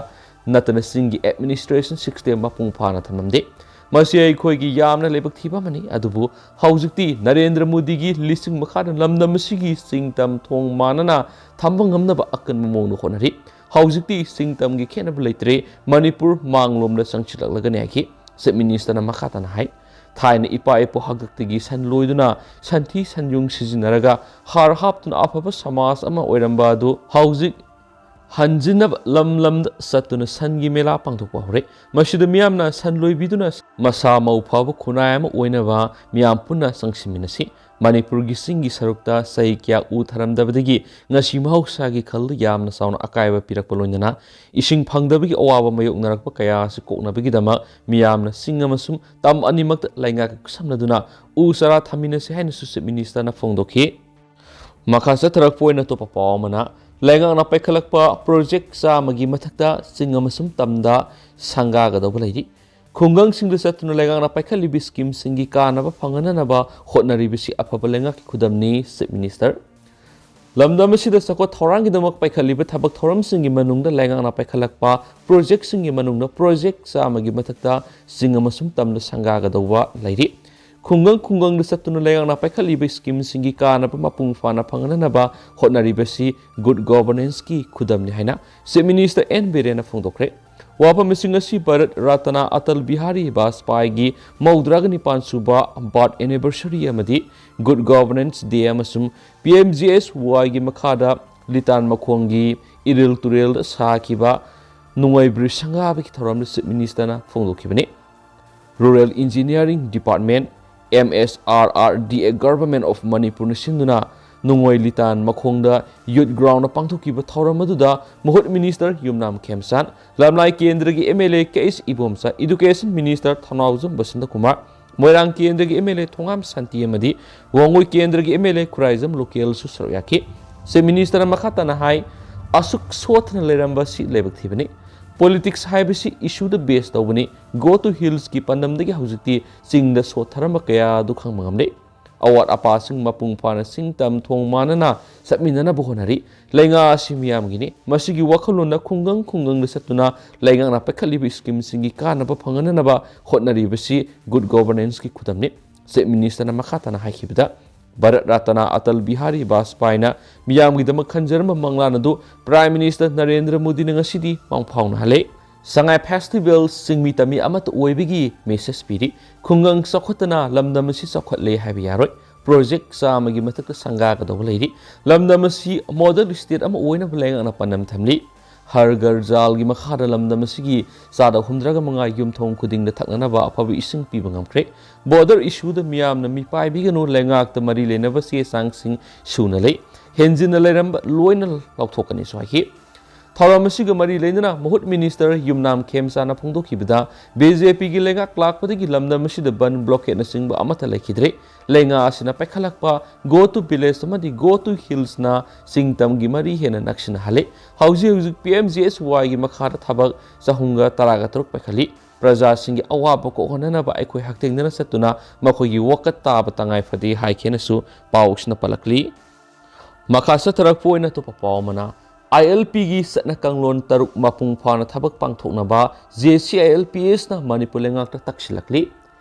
ꯅꯠꯇꯅ ꯆꯤꯡꯒꯤ ꯑꯦꯗꯃꯤꯅꯤꯁꯇ꯭ꯔꯦꯁꯟ ꯁꯤꯁꯇꯦꯝ ꯃꯄꯨꯡ ꯐꯥꯅ ꯊꯝꯂꯝꯗꯦ꯫ ꯃꯁꯤ ꯑꯩꯈꯣꯏꯒꯤ ꯌꯥꯝꯅ ꯂꯥꯏꯕꯛ ꯊꯤꯕ ꯑꯃꯅꯤ꯫ ꯑꯗꯨꯕꯨ ꯍꯧꯖꯤꯛꯇꯤ ꯅꯔꯦꯟꯗ꯭ꯔ ꯃꯣꯗꯤꯒꯤ ꯂꯤꯁꯤꯡ ꯃꯈꯥꯗ ꯂꯝꯗꯝ ꯑꯁꯤꯒꯤ ꯆꯤꯡ ꯇꯝ ꯊꯣꯡ ꯃꯥꯟꯅꯅ ꯊꯝꯕ ꯉꯝꯅꯕ ꯑꯀꯟꯕ ꯃꯑꯣꯡꯗ ꯍꯣꯠꯅꯔꯤ꯫ ꯍꯧꯖꯤꯛꯇꯤ ꯆꯤꯡ ꯇꯝꯒꯤ ꯈꯦꯠꯅꯕ ꯂꯩꯇ꯭ꯔꯦ, ꯃꯅꯤꯄꯨꯔ ꯃꯥꯡꯂꯣꯝꯗ ꯆꯪꯁꯤꯜꯂꯛꯂꯒꯅꯤ ꯍꯥꯏꯈꯤ꯫ ꯆꯤꯐ ꯃꯤꯅꯤꯁꯇꯔꯅ ꯃꯈꯥ ꯇꯥꯅ ꯍꯥꯏ, ꯊꯥꯏꯅ ꯏꯄꯥ ꯏꯄꯨ ꯍꯥꯛꯇꯛꯇꯒꯤ ꯁꯟ ꯂꯣꯏꯗꯨꯅ ꯁꯟꯊꯤ ꯁꯟꯌꯨꯡ ꯁꯤꯖꯤꯟꯅꯔꯒ ꯍꯥꯔ ꯍꯥꯞꯇꯨꯅ ꯑꯐꯕ ꯁꯃꯥꯖ ꯑꯃ ꯑꯣꯏꯔꯝꯕ ꯑꯗꯨ ꯍꯧꯖꯤꯛ ꯍꯟꯖꯤꯟꯅꯕ ꯂꯝ ꯂꯝꯗ ꯆꯠꯇꯨꯅ ꯁꯟꯒꯤ ꯃꯦꯂꯥ ꯄꯥꯡꯊꯣꯛꯄ ꯍꯧꯔꯦ꯫ ꯃꯁꯤꯗ ꯃꯤꯌꯥꯝꯅ ꯁꯟ ꯂꯣꯏꯕꯤꯗꯨꯅ ꯃꯁꯥ ꯃꯎ ꯐꯕ ꯈꯨꯟꯅꯥꯏ ꯑꯃ ꯑꯣꯏꯅꯕ ꯃꯤꯌꯥꯝ ꯄꯨꯟꯅ ꯆꯪꯁꯤꯟꯃꯤꯟꯅꯁꯤ꯫ ꯃꯅꯤꯄꯨꯔꯒꯤ ꯆꯤꯡꯒꯤ ꯁꯔꯨꯛꯇ ꯆꯍꯤ ꯀꯌꯥ ꯎ ꯊꯥꯔꯝꯗꯕꯗꯒꯤ ꯉꯁꯤ ꯃꯍꯧꯁꯥꯒꯤ ꯈꯜꯗ ꯌꯥꯝꯅ ꯆꯥꯎꯅ ꯑꯀꯥꯏꯕ ꯄꯤꯔꯛꯄ ꯂꯣꯏꯅꯅ ꯏꯁꯤꯡ ꯐꯪꯗꯕꯒꯤ ꯑꯋꯥꯕ ꯃꯥꯌꯣꯛꯅꯔꯛꯄ ꯀꯌꯥ ꯑꯁꯤ ꯀꯣꯛꯅꯕꯒꯤꯗꯃꯛ ꯃꯤꯌꯥꯝꯅ ꯆꯤꯡ ꯑꯃꯁꯨꯡ ꯇꯝ ꯑꯅꯤꯃꯛꯇ ꯂꯩꯉꯥꯛꯀ ꯈꯨꯠꯁꯝꯅꯗꯨꯅ ꯎ ꯆꯥꯔꯥ ꯊꯝꯃꯤꯟꯅꯁꯤ ꯍꯥꯏꯅꯁꯨ ꯆꯤꯐ ꯃꯤꯅꯤꯁꯇꯔꯅ ꯐꯣꯡꯗꯣꯛꯈꯤ꯫ ꯃꯈꯥ ꯆꯠꯊꯔꯛꯄ ꯑꯣꯏꯅ ꯑꯇꯣꯞꯄ ꯄꯥꯎ ꯑꯃꯅ, ꯂꯩꯉꯥꯛꯅ ꯄꯥꯏꯈꯠꯂꯛꯄ ꯄ꯭ꯔꯣꯖꯦꯛ ꯆꯥꯝꯃꯒꯤ ꯃꯊꯛꯇ ꯆꯤꯡ ꯑꯃꯁꯨꯡ ꯇꯝꯗ ꯁꯪꯒꯥꯒꯗꯧꯕ ꯂꯩꯔꯤ꯫ ꯈꯨꯡꯒꯪꯁꯤꯡꯗ ꯆꯠꯇꯨꯅ ꯂꯩꯉꯥꯛꯅ ꯄꯥꯏꯈꯠꯂꯤꯕ ꯁ꯭ꯀꯤꯝꯁꯤꯡꯒꯤ ꯀꯥꯟꯅꯕ ꯐꯪꯍꯟꯅꯅꯕ ꯍꯣꯠꯅꯔꯤꯕꯁꯤ ꯑꯐꯕ ꯂꯩꯉꯥꯛꯀꯤ ꯈꯨꯗꯝꯅꯤ, ꯆꯤꯐ ꯃꯤꯅꯤꯁꯇꯔ꯫ ꯂꯝꯗꯝ ꯑꯁꯤꯗ ꯆꯥꯎꯈꯠ ꯊꯧꯔꯥꯡꯒꯤꯗꯃꯛ ꯄꯥꯏꯈꯠꯂꯤꯕ ꯊꯕꯛ ꯊꯧꯔꯝꯁꯤꯡꯒꯤ ꯃꯅꯨꯡꯗ ꯂꯩꯉꯥꯛꯅ ꯄꯥꯏꯈꯠꯂꯛꯄ ꯄ꯭ꯔꯣꯖꯦꯛꯁꯤꯡꯒꯤ ꯃꯅꯨꯡꯗ ꯄ꯭ꯔꯣꯖꯦꯛ ꯆꯥꯝꯃꯒꯤ ꯃꯊꯛꯇ ꯆꯤꯡ ꯑꯃꯁꯨꯡ ꯇꯝꯗ ꯁꯪꯒꯥꯒꯗꯧꯕ ꯂꯩꯔꯤ꯫ ꯈꯨꯡꯒꯪ ꯈꯨꯡꯒꯪꯗ ꯆꯠꯇꯨꯅ ꯂꯩꯉꯥꯛꯅ ꯄꯥꯏꯈꯠꯂꯤꯕ ꯁ꯭ꯀꯤꯝꯁꯤꯡꯒꯤ ꯀꯥꯟꯅꯕ ꯃꯄꯨꯡ ꯐꯥꯅ ꯐꯪꯍꯟꯅꯕ ꯍꯣꯠꯅꯔꯤꯕꯁꯤ ꯒꯨꯗ ꯒꯣꯚꯔꯅꯦꯟꯁꯀꯤ ꯈꯨꯗꯝꯅꯤ ꯍꯥꯏꯅ ꯆꯤꯐ ꯃꯤꯅꯤꯁꯇꯔ ꯑꯦꯟ ꯕꯤꯔꯦꯟꯅ ꯐꯣꯡꯗꯣꯛꯈ꯭ꯔꯦ꯫ ꯋꯥꯐꯝꯁꯤꯡ ꯑꯁꯤ ꯚꯥꯔꯠ ꯔꯥꯇꯅꯥ ꯑꯇꯜ ꯕꯤꯍꯥꯔꯤ ꯕꯥꯖꯄꯥꯏꯒꯤ ꯃꯧꯗ꯭ꯔꯥꯒ ꯅꯤꯄꯥꯟ ꯁꯨꯕ ꯕꯥꯔꯊ ꯑꯦꯅꯤꯚꯔꯁꯔꯤ ꯑꯃꯗꯤ ꯒꯨꯗ ꯒꯣꯚꯔꯅꯦꯟꯁ ꯗꯦ ꯑꯃꯁꯨꯡ ꯄꯤ ꯑꯦꯝ ꯖꯤ ꯑꯦꯁ ꯋꯥꯏꯒꯤ ꯃꯈꯥꯗ ꯂꯤꯇꯥꯟ ꯃꯈꯣꯡꯒꯤ ꯏꯔꯤꯜ ꯇꯨꯔꯦꯜꯗ ꯁꯥꯈꯤꯕ ꯅꯨꯡꯉꯥꯏꯕ꯭ꯔꯤ ꯁꯪꯒꯥꯕꯒꯤ ꯊꯧꯔꯝꯗ ꯆꯤꯐ ꯃꯤꯅꯤꯁꯇꯔꯅ ꯐꯣꯡꯗꯣꯛꯈꯤꯕꯅꯤ꯫ Rural engineering department, M S R R D A, government of ꯃꯅꯤꯄꯨꯔꯅ ꯁꯤꯟꯗꯨꯅ ꯅꯨꯡꯉꯣꯏ ꯂꯤꯇꯥꯟ ꯃꯈꯣꯡꯗ ꯌꯨꯠ ꯒ꯭ꯔꯥꯎꯟꯗ ꯄꯥꯡꯊꯣꯛꯈꯤꯕ ꯊꯧꯔꯝ ꯑꯗꯨꯗ ꯃꯍꯨꯠ ꯃꯤꯅꯤꯁꯇꯔ ꯌꯨꯝꯅꯥꯝ ꯈꯦꯝꯆꯥꯟ, ꯂꯝꯂꯥꯏ ꯀꯦꯟꯗ꯭ꯔꯒꯤ M L A K H Ibomcha, education minister Thounaojam Basanta Kumar, Moirang ꯀꯦꯟꯗ꯭ꯔꯒꯤ M L A Thongam Shanti ꯑꯃꯗꯤ ꯋꯥꯡꯒꯣꯏ ꯀꯦꯟꯗ꯭ꯔꯒꯤ ꯑꯦꯝ ꯑꯦꯜ ꯑꯦ ꯈꯨꯔꯥꯏꯖꯝ ꯂꯣꯀꯦꯜꯁꯨ ꯁꯔꯨꯛ ꯌꯥꯈꯤ꯫ ꯆꯤꯐ ꯃꯤꯅꯤꯁꯇꯔꯅ ꯃꯈꯥ ꯇꯥꯅ ꯍꯥꯏ, ꯑꯁꯨꯛ ꯁꯣꯠꯊꯅ ꯂꯩꯔꯝꯕ ꯁꯤ ꯂꯥꯏꯕꯛ ꯊꯤꯕꯅꯤ꯫ ꯄꯣꯂꯤꯇꯤꯛꯁ ꯍꯥꯏꯕꯁꯤ ꯏꯁꯨꯗ ꯕꯦꯁ ꯇꯧꯕꯅꯤ꯫ ꯒꯣ ꯇꯨ ꯍꯤꯜꯁꯀꯤ ꯄꯥꯟꯗꯝꯗꯒꯤ ꯍꯧꯖꯤꯛꯇꯤ ꯆꯤꯡꯗ ꯁꯣꯠꯊꯔꯝꯕ ꯀꯌꯥ ꯑꯗꯨ ꯈꯪꯕ ꯉꯝꯂꯦ꯫ ꯑꯋꯥꯠ ꯑꯄꯥꯁꯤꯡ ꯃꯄꯨꯡ ꯐꯥꯅ ꯁꯤꯡ ꯇꯝ ꯊꯣꯡ ꯃꯥꯟꯅꯅ ꯆꯠꯃꯤꯟꯅꯅꯕ ꯍꯣꯠꯅꯔꯤ꯫ ꯂꯩꯉꯥꯛ ꯑꯁꯤ ꯃꯤꯌꯥꯝꯒꯤꯅꯤ꯫ ꯃꯁꯤꯒꯤ ꯋꯥꯈꯜꯂꯣꯟꯅ ꯈꯨꯡꯒꯪ ꯈꯨꯡꯒꯪꯗ ꯆꯠꯇꯨꯅ ꯂꯩꯉꯥꯛꯅ ꯄꯥꯏꯈꯠꯂꯤꯕ ꯁ꯭ꯀꯤꯝꯁꯤꯡꯒꯤ ꯀꯥꯟꯅꯕ ꯐꯪꯍꯟꯅꯅꯕ ꯍꯣꯠꯅꯔꯤꯕꯁꯤ ꯒꯨꯗ ꯒꯣꯚꯔꯅꯦꯟꯁꯀꯤ ꯈꯨꯗꯝꯅꯤ꯫ ꯆꯤꯐ ꯃꯤꯅꯤꯁꯇꯔꯅ ꯃꯈꯥ ꯇꯥꯅ ꯍꯥꯏꯈꯤꯕꯗ, ꯚꯥꯔꯠ ꯔꯥꯇꯅꯥ ꯑꯇꯜ ꯕꯤꯍꯥꯔꯤ ꯕꯥꯖꯄꯥꯏꯅ ꯃꯤꯌꯥꯝꯒꯤꯗꯃꯛ ꯈꯟꯖꯔꯝꯕ ꯃꯪꯂꯥꯟ ꯑꯗꯨ ꯄ꯭ꯔꯥꯏꯝ ꯃꯤꯅꯤꯁꯇꯔ ꯅꯔꯦꯟꯗ꯭ꯔ ꯃꯣꯗꯤꯅ ꯉꯁꯤꯗꯤ ꯃꯥꯡꯐꯥꯎꯅꯍꯜꯂꯦ꯫ ꯁꯉꯥꯏ ꯐꯦꯁꯇꯤꯚꯦꯜ ꯆꯤꯡꯃꯤ ꯇꯝꯃꯤ ꯑꯃꯠꯇ ꯑꯣꯏꯕꯒꯤ ꯃꯦꯁꯦꯖ ꯄꯤꯔꯤ꯫ ꯈꯨꯡꯒꯪ ꯆꯥꯎꯈꯠꯇꯅ ꯂꯝꯗꯝ ꯑꯁꯤ ꯆꯥꯎꯈꯠꯂꯦ ꯍꯥꯏꯕ ꯌꯥꯔꯣꯏ꯫ ꯄ꯭ꯔꯣꯖꯦꯛ ꯆꯥꯝꯃꯒꯤ ꯃꯊꯛꯇ ꯁꯪꯒꯥꯒꯗꯧꯕ ꯂꯩꯔꯤ꯫ ꯂꯝꯗꯝ ꯑꯁꯤ ꯃꯣꯗꯦꯜ ꯁ꯭ꯇꯦꯠ ꯑꯃ ꯑꯣꯏꯅꯕ ꯂꯩꯉꯥꯛꯅ ꯄꯥꯟꯗꯝ ꯊꯝꯂꯤ꯫ ꯍꯔ ꯘꯔ ꯖꯥꯜꯒꯤ ꯃꯈꯥꯗ ꯂꯝꯗꯝ ꯑꯁꯤꯒꯤ ꯆꯥꯗ ꯍꯨꯝꯗ꯭ꯔꯥꯒ ꯃꯉꯥ ꯌꯨꯝꯊꯣꯡ ꯈꯨꯗꯤꯡꯗ ꯊꯛꯅꯅꯕ ꯑꯐꯕ ꯏꯁꯤꯡ ꯄꯤꯕ ꯉꯝꯈ꯭ꯔꯦ꯫ ꯕꯣꯔꯗꯔ ꯏꯁꯨꯗ ꯃꯤꯌꯥꯝꯅ ꯃꯤꯄꯥꯏꯕꯤꯒꯅꯨ, ꯂꯩꯉꯥꯛꯇ ꯃꯔꯤ ꯂꯩꯅꯕ ꯆꯦ ꯆꯥꯡꯁꯤꯡ ꯁꯨꯅ ꯂꯩ꯫ ꯍꯦꯟꯖꯤꯟꯅ ꯂꯩꯔꯝꯕ ꯂꯣꯏꯅ ꯂꯧꯊꯣꯛꯀꯅꯤꯁꯨ ꯍꯥꯏꯈꯤ꯫ ꯊꯧꯔꯝ ꯑꯁꯤꯒ ꯃꯔꯤ ꯂꯩꯅꯅ ꯃꯍꯨꯠ ꯃꯤꯅꯤꯁꯇꯔ ꯌꯨꯝꯅꯥꯝ ꯈꯦꯝꯆꯥꯅ ꯐꯣꯡꯗꯣꯛꯈꯤꯕꯗ, ꯕꯤ ꯖꯦ ꯄꯤꯒꯤ ꯂꯩꯉꯥꯛ ꯂꯥꯛꯄꯗꯒꯤ ꯂꯝꯗꯝ ꯑꯁꯤꯗ ꯕꯟ, ꯕ꯭ꯂꯣꯀꯦꯠꯅꯆꯤꯡꯕ ꯑꯃꯠꯇ ꯂꯩꯈꯤꯗ꯭ꯔꯦ꯫ ꯂꯩꯉꯥꯛ ꯑꯁꯤꯅ ꯄꯥꯏꯈꯠꯂꯛꯄ ꯒꯣ ꯇꯨ ꯚꯤꯂꯦꯖ ꯑꯃꯗꯤ ꯒꯣ ꯇꯨ ꯍꯤꯜꯁꯅ ꯆꯤꯡ ꯇꯝꯒꯤ ꯃꯔꯤ ꯍꯦꯟꯅ ꯅꯛꯁꯤꯟꯅꯍꯜꯂꯤ꯫ ꯍꯧꯖꯤꯛ ꯍꯧꯖꯤꯛ ꯄꯤ ꯑꯦꯝ ꯖꯤ ꯑꯦꯁ ꯋꯥꯏꯒꯤ ꯃꯈꯥꯗ ꯊꯕꯛ ꯆꯍꯨꯝꯒ ꯇꯔꯥꯒ ꯇꯔꯨꯛ ꯄꯥꯏꯈꯠꯂꯤ꯫ ꯄ꯭ꯔꯖꯥꯁꯤꯡꯒꯤ ꯑꯋꯥꯕ ꯀꯣꯛꯍꯟꯅꯅꯕ ꯑꯩꯈꯣꯏ ꯍꯛꯊꯦꯡꯅꯅ ꯆꯠꯇꯨꯅ ꯃꯈꯣꯏꯒꯤ ꯋꯥꯀꯠ ꯇꯥꯕ ꯇꯉꯥꯏ ꯐꯗꯦ ꯍꯥꯏꯈꯤꯅꯁꯨ ꯄꯥꯎꯁꯤꯅ ꯄꯜꯂꯛꯂꯤ꯫ ꯃꯈꯥ ꯆꯠꯊꯔꯛꯄ ꯑꯣꯏꯅ ꯑꯇꯣꯞꯄ ꯄꯥꯎ ꯑꯃꯅ, ꯑꯥꯏ ꯑꯦꯜ ꯄꯤꯒꯤ ꯆꯠꯅ ꯀꯥꯡꯂꯣꯟ ꯇꯔꯨꯛ ꯃꯄꯨꯡ ꯐꯥꯅ ꯊꯕꯛ ꯄꯥꯡꯊꯣꯛꯅꯕ J C I L P ꯑꯦꯁꯅ ꯃꯅꯤꯄꯨꯔ ꯂꯩꯉꯥꯛꯇ ꯇꯛꯁꯤꯜꯂꯛꯂꯤ꯫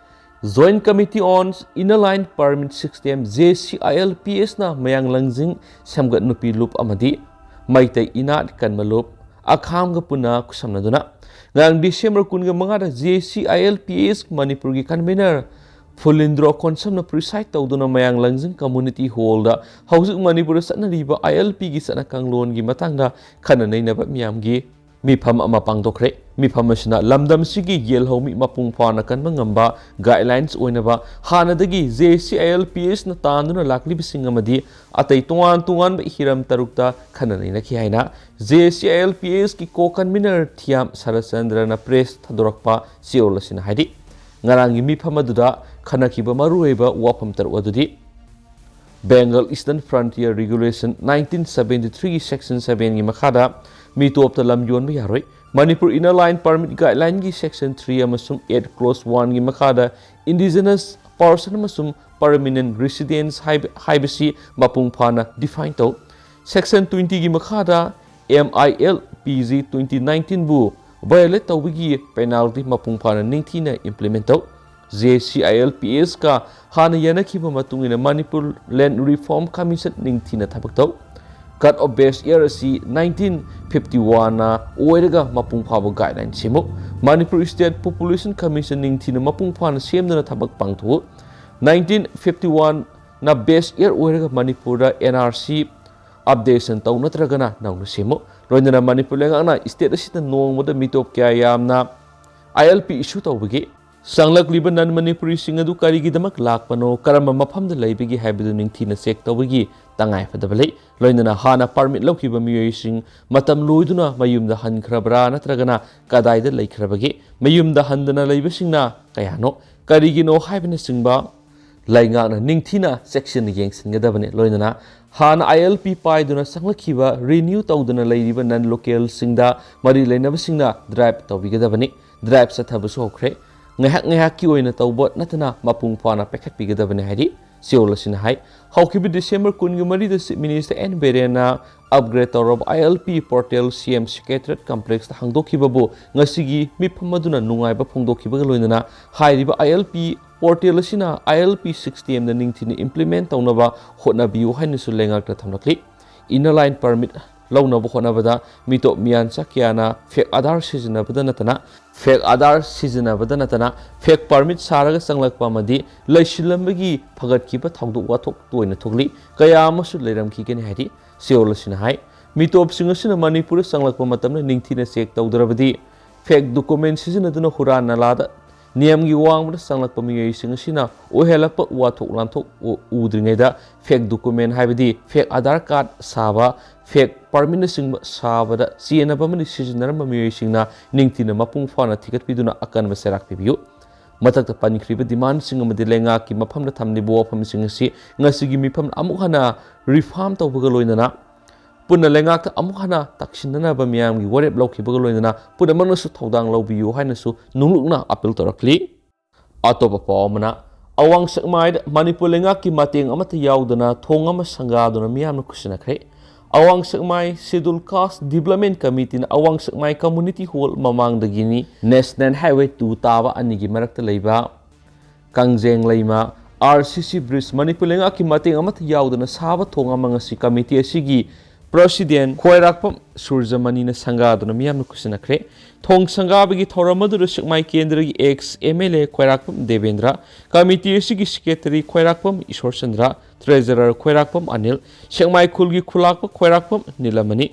Joint Committee on Inner Line Permit System, JCILPS ꯅ ꯃꯌꯥꯡ ꯂꯪꯖꯤꯡ ꯁꯦꯝꯒꯠ ꯅꯨꯄꯤ ꯂꯨꯞ ꯑꯃꯗꯤ ꯃꯩꯇꯩ ꯏꯅꯥꯠ ꯀꯟꯕ ꯂꯨꯞ ꯑꯈꯥꯝꯒ ꯄꯨꯟꯅ ꯈꯨꯠꯁꯝꯅꯗꯨꯅ ꯉꯔꯥꯡ December ꯀꯨꯟꯒ ꯃꯉꯥꯗ JCILPS ꯃꯅꯤꯄꯨꯔꯒꯤ convener ꯐꯨꯂꯤꯟꯗ꯭ꯔꯣ ꯀꯣꯟꯁꯝꯅ preside ꯇꯧꯗꯨꯅ ꯃꯌꯥꯡ ꯂꯪꯖꯤꯡ community hall ꯗ ꯍꯧꯖꯤꯛ ꯃꯅꯤꯄꯨꯔꯗ ꯆꯠꯅꯔꯤꯕ ILP ꯒꯤ ꯆꯠꯅ ꯀꯥꯡꯂꯣꯟꯒꯤ ꯃꯇꯥꯡꯗ ꯈꯟꯅ ꯅꯩꯅꯕ ꯃꯤꯌꯥꯝꯒꯤ ꯃꯤꯐꯝ ꯑꯃ ꯄꯥꯡꯊꯣꯛꯈ꯭ꯔꯦ꯫ ꯃꯤꯐꯝ ꯑꯁꯤꯅ ꯂꯝꯗꯝꯁꯤꯒꯤ ꯌꯦꯜꯍꯧꯃꯤ ꯃꯄꯨꯡ ꯐꯥꯅ ꯀꯟꯕ ꯉꯝꯕ guidelines ꯑꯣꯏꯅꯕ ꯍꯥꯟꯅꯗꯒꯤ JCILPS ꯅ ꯇꯥꯟꯗꯨꯅ ꯂꯥꯛꯂꯤꯕꯁꯤꯡ ꯑꯃꯗꯤ ꯑꯇꯩ ꯇꯣꯉꯥꯟ ꯇꯣꯉꯥꯟꯕ ꯍꯤꯔꯝ ꯇꯔꯨꯛꯇ ꯈꯟꯅ ꯅꯩꯅꯈꯤ ꯍꯥꯏꯅ JCILPS ꯀꯤ co-convener ꯊꯤꯌꯥꯝ ꯁꯔꯠꯆꯟꯗ꯭ꯔꯅ press ꯊꯥꯗꯣꯔꯛꯄ ꯆꯦꯔꯣꯜ ꯑꯁꯤꯅ ꯍꯥꯏꯔꯤ꯫ ꯉꯔꯥꯡꯒꯤ ꯃꯤꯐꯝ ꯑꯗꯨꯗ ꯈꯟꯅꯈꯤꯕ ꯃꯔꯨꯑꯣꯏꯕ ꯋꯥꯐꯝ ꯇꯔꯨꯛ ꯑꯗꯨꯗꯤ Bengal Eastern Frontier Regulation nineteen seventy three ꯒꯤ Section seven ꯒꯤ ꯃꯈꯥꯗ ꯃꯤꯇꯣꯞꯇ ꯂꯝ ꯌꯣꯟꯕ ꯌꯥꯔꯣꯏ꯫ Manipur Inner Line Permit Guideline ꯒꯤ Section three ꯑꯃꯁꯨꯡ eight Clause one ꯒꯤ ꯃꯈꯥꯗ indigenous person ꯑꯃꯁꯨꯡ permanent residents ꯍꯥꯏꯕ, ꯍꯥꯏꯕꯁꯤ ꯃꯄꯨꯡ ꯐꯥꯅ define ꯇꯧ꯫ Section twenty ꯒꯤ ꯃꯈꯥꯗ MIL PG twenty nineteen ꯕꯨ violate ꯇꯧꯕꯒꯤ penalty ꯃꯄꯨꯡ ꯐꯥꯅ ꯅꯤꯡꯊꯤꯅ implement ꯇꯧ꯫ JCILPS ꯀ ꯍꯥꯟꯅ ꯌꯥꯅꯈꯤꯕ ꯃꯇꯨꯡ ꯏꯟꯅ Manipur Land Reform Commission ꯅꯤꯡꯊꯤꯅ ꯊꯕꯛ ꯇꯧ꯫ Cut off base year ꯑꯁꯤ nineteen fifty one ꯅ ꯑꯣꯏꯔꯒ ꯃꯄꯨꯡ ꯐꯥꯕ guideline ꯁꯦꯝꯃꯨ꯫ Manipur State Population Commission ꯅꯤꯡꯊꯤꯅ ꯃꯄꯨꯡ ꯐꯥꯅ ꯁꯦꯝꯗꯨꯅ ꯊꯕꯛ ꯄꯥꯡꯊꯣꯛꯎ꯫ Nineteen fifty one ꯅ base year ꯑꯣꯏꯔꯒ ꯃꯅꯤꯄꯨꯔꯗ NRC updation ꯇꯧ ꯅꯠꯇ꯭ꯔꯒꯅ ꯅꯧꯅ ꯁꯦꯝꯃꯨ꯫ ꯂꯣꯏꯅꯅ ꯃꯅꯤꯄꯨꯔ ꯂꯩꯉꯥꯛꯅ state ꯑꯁꯤꯗ ꯅꯣꯡꯃꯗ ꯃꯤꯇꯣꯞ ꯀꯌꯥ ꯌꯥꯝꯅ ILP issue ꯇꯧꯕꯒꯦ? ꯆꯪꯂꯛꯂꯤꯕ non Manipuri ꯁꯤꯡ ꯑꯗꯨ ꯀꯔꯤꯒꯤꯗꯃꯛ ꯂꯥꯛꯄꯅꯣ, ꯀꯔꯝꯕ ꯃꯐꯝꯗ ꯂꯩꯕꯒꯦ ꯍꯥꯏꯕꯗꯨ ꯅꯤꯡꯊꯤꯅ check ꯇꯧꯕꯒꯤ ꯇꯉꯥꯏꯐꯗꯕ ꯂꯩ꯫ ꯂꯣꯏꯅꯅ ꯍꯥꯟꯅ permit ꯂꯧꯈꯤꯕ ꯃꯤꯑꯣꯏꯁꯤꯡ ꯃꯇꯝ ꯂꯣꯏꯗꯨꯅ ꯃꯌꯨꯝꯗ ꯍꯟꯈ꯭ꯔꯕ꯭ꯔꯥ ꯅꯠꯇ꯭ꯔꯒꯅ ꯀꯗꯥꯏꯗ ꯂꯩꯈ꯭ꯔꯕꯒꯦ? ꯃꯌꯨꯝꯗ ꯍꯟꯗꯅ ꯂꯩꯕꯁꯤꯡꯅ ꯀꯌꯥꯅꯣ? ꯀꯔꯤꯒꯤꯅꯣ ꯍꯥꯏꯕꯅꯆꯤꯡꯕ ꯂꯩꯉꯥꯛꯅ ꯅꯤꯡꯊꯤꯅ ꯆꯦꯛꯁꯤꯟꯅ ꯌꯦꯡꯁꯤꯟꯒꯗꯕꯅꯤ꯫ ꯂꯣꯏꯅꯅ ꯍꯥꯟꯅ ILP ꯄꯥꯏꯗꯨꯅ ꯆꯪꯂꯛꯈꯤꯕ, renew ꯇꯧꯗꯅ ꯂꯩꯔꯤꯕ non local ꯁꯤꯡꯗ ꯃꯔꯤ ꯂꯩꯅꯕꯁꯤꯡꯅ drive ꯇꯧꯕꯤꯒꯗꯕꯅꯤ꯫ Drive ꯆꯠꯊꯕꯁꯨ ꯍꯧꯈ꯭ꯔꯦ꯫ ꯉꯥꯏꯍꯥꯛ ꯉꯥꯏꯍꯥꯛꯀꯤ ꯑꯣꯏꯅ ꯇꯧꯕ ꯅꯠꯇꯅ ꯃꯄꯨꯡ ꯐꯥꯅ ꯄꯥꯏꯈꯠꯄꯤꯒꯗꯕꯅꯤ ꯍꯥꯏꯔꯤ꯫ ꯆꯦꯔꯣꯜ ꯑꯁꯤꯅ ꯍꯥꯏ꯫ ꯍꯧꯈꯤꯕ December ꯀꯨꯟꯒ ꯃꯔꯤꯗ Chief Minister N ꯕꯤꯔꯦꯟꯅ ꯑꯞꯒ꯭ꯔꯦꯗ ꯇꯧꯔꯕ ILP portal CM Secretariat Complexꯇ ꯍꯥꯡꯗꯣꯛꯈꯤꯕꯕꯨ ꯉꯁꯤꯒꯤ ꯃꯤꯐꯝ ꯑꯗꯨꯅ ꯅꯨꯡꯉꯥꯏꯕ ꯐꯣꯡꯗꯣꯛꯈꯤꯕꯒ ꯂꯣꯏꯅꯅ ꯍꯥꯏꯔꯤꯕ ILP portal ꯑꯁꯤꯅ ILP systemꯗ ꯅꯤꯡꯊꯤꯅ implement ꯇꯧꯅꯕ ꯍꯣꯠꯅꯕꯤꯌꯨ ꯍꯥꯏꯅꯁꯨ ꯂꯩꯉꯥꯛꯇ ꯊꯝꯂꯛꯂꯤ꯫ Inner Line Permit ꯂꯧꯅꯕ ꯍꯣꯠꯅꯕꯗ ꯃꯤꯇꯣꯞ ꯃꯤꯌꯥꯟꯆꯥ ꯀꯌꯥꯅ fake Aadhaar ꯁꯤꯖꯤꯟꯅꯕꯗ ꯅꯠꯇꯅ fake Aadhaar ꯁꯤꯖꯤꯟꯅꯕꯗ ꯅꯠꯇꯅ fake permit ꯁꯥꯔꯒ ꯆꯪꯂꯛꯄ ꯑꯃꯗꯤ ꯂꯩꯁꯤꯜꯂꯝꯕꯒꯤ ꯐꯒꯠꯈꯤꯕ ꯊꯧꯗꯣꯛ ꯋꯥꯊꯣꯛ ꯇꯣꯏꯅ ꯊꯣꯛꯂꯤ꯫ ꯀꯌꯥ ꯑꯃꯁꯨ ꯂꯩꯔꯝꯈꯤꯒꯅꯤ ꯍꯥꯏꯔꯤ꯫ ꯁꯤꯑꯣꯜ ꯑꯁꯤꯅ ꯍꯥꯏ, ꯃꯤꯇꯣꯞꯁꯤꯡ ꯑꯁꯤꯅ ꯃꯅꯤꯄꯨꯔꯗ ꯆꯪꯂꯛꯄ ꯃꯇꯝꯗ ꯅꯤꯡꯊꯤꯅ ꯆꯦꯛ ꯇꯧꯗ꯭ꯔꯕꯗꯤ fake document ꯁꯤꯖꯤꯟꯅꯗꯨꯅ ꯍꯨꯔꯥꯟ ꯅꯂꯥꯗ ꯅꯤꯌꯝꯒꯤ ꯋꯥꯡꯃꯗ ꯆꯪꯂꯛꯄ ꯃꯤꯑꯣꯏꯁꯤꯡ ꯑꯁꯤꯅ ꯑꯣꯏꯍꯜꯂꯛꯄ ꯋꯥꯊꯣꯛ ꯂꯥꯟꯊꯣꯛ ꯎ-, ꯎꯗ꯭ꯔꯤꯉꯩꯗ fake document ꯍꯥꯏꯕꯗꯤ fake Aadhaar card ꯁꯥꯕ, fake permitꯅꯆꯤꯡꯕ ꯁꯥꯕꯗ ꯆꯦꯟꯅꯕ ꯑꯃꯗꯤ ꯁꯤꯖꯤꯟꯅꯔꯝꯕ ꯃꯤꯑꯣꯏꯁꯤꯡꯅ ꯅꯤꯡꯊꯤꯅ ꯃꯄꯨꯡ ꯐꯥꯅ ꯊꯤꯒꯠꯄꯤꯗꯨꯅ ꯑꯀꯟꯕ ꯆꯩꯔꯥꯛ ꯄꯤꯕꯤꯌꯨ꯫ ꯃꯊꯛꯇ ꯄꯟꯈ꯭ꯔꯤꯕ demandꯁꯤꯡ ꯑꯃꯗꯤ ꯂꯩꯉꯥꯛꯀꯤ ꯃꯐꯝꯗ ꯊꯝꯂꯤꯕ ꯋꯥꯐꯝꯁꯤꯡ ꯑꯁꯤ ꯉꯁꯤꯒꯤ ꯃꯤꯐꯝꯗ ꯑꯃꯨꯛ ꯍꯟꯅ reform ꯇꯧꯕꯒ ꯂꯣꯏꯅꯅ ꯄꯨꯟꯅ ꯂꯩꯉꯥꯛꯇ ꯑꯃꯨꯛ ꯍꯟꯅ ꯇꯛꯁꯤꯟꯅꯅꯕ ꯃꯤꯌꯥꯝꯒꯤ ꯋꯥꯔꯦꯞ ꯂꯧꯈꯤꯕꯒ ꯂꯣꯏꯅꯅ ꯄꯨꯝꯅꯃꯛꯅꯁꯨ ꯊꯧꯗꯥꯡ ꯂꯧꯕꯤꯌꯨ ꯍꯥꯏꯅꯁꯨ ꯅꯨꯡꯂꯨꯛꯅ appeal ꯇꯧꯔꯛꯂꯤ꯫ ꯑꯇꯣꯞꯄ ꯄꯥꯎ ꯑꯃꯅ, ꯑꯋꯥꯡ ꯁꯦꯛꯃꯥꯏꯗ ꯃꯅꯤꯄꯨꯔ ꯂꯩꯉꯥꯛꯀꯤ ꯃꯇꯦꯡ ꯑꯃꯠꯇ ꯌꯥꯎꯗꯅ ꯊꯣꯡ ꯑꯃ ꯁꯪꯒꯥꯗꯨꯅ ꯃꯤꯌꯥꯝꯅ ꯈꯨꯠꯁꯤꯟꯅꯈ꯭ꯔꯦ꯫ ꯑꯋꯥꯡ ꯁꯦꯛꯃꯥꯏ Scheduled Caste Development Committeeꯅ ꯑꯋꯥꯡ ꯁꯦꯛꯃꯥꯏ Community Hall ꯃꯃꯥꯡꯗꯒꯤꯅꯤ National Highway two ꯇꯥꯕ ꯑꯅꯤꯒꯤ ꯃꯔꯛꯇ ꯂꯩꯕ ꯀꯪꯖꯦꯡ ꯂꯩꯃ RCC bridge ꯃꯅꯤꯄꯨꯔ ꯂꯩꯉꯥꯛꯀꯤ ꯃꯇꯦꯡ ꯑꯃꯠꯇ ꯌꯥꯎꯗꯅ ꯁꯥꯕ ꯊꯣꯡ ꯑꯃ ꯉꯁꯤ committee ꯑꯁꯤꯒꯤ president ꯈ꯭ꯋꯥꯏꯔꯥꯛꯄꯝ ꯁꯨꯔꯖꯃꯅꯤꯅ ꯁꯪꯒꯥꯗꯨꯅ ꯃꯤꯌꯥꯝꯅ ꯈꯨꯠꯁꯤꯟꯅꯈ꯭ꯔꯦ꯫ ꯊꯣꯡ ꯁꯪꯒꯥꯕꯒꯤ ꯊꯧꯔꯝ ꯑꯗꯨꯗ ꯁꯦꯛꯃꯥꯏ ꯀꯦꯟꯗ꯭ꯔꯒꯤ ex MLA ꯈ꯭ꯋꯥꯏꯔꯥꯛꯄꯝ ꯗꯦꯕꯦꯟꯗ꯭ꯔ, committee ꯑꯁꯤꯒꯤ secretary ꯈ꯭ꯋꯥꯏꯔꯥꯛꯄꯝ ꯏꯁꯣꯔꯆꯟꯗ꯭ꯔ, treasurer ꯈ꯭ꯋꯥꯏꯔꯥꯛꯄꯝ ꯑꯅꯤꯜ, ꯁꯦꯛꯃꯥꯏ ꯈꯨꯜꯒꯤ ꯈꯨꯂꯥꯛꯄ ꯈ꯭ꯋꯥꯏꯔꯥꯛꯄꯝ ꯅꯤꯂꯃꯅꯤ,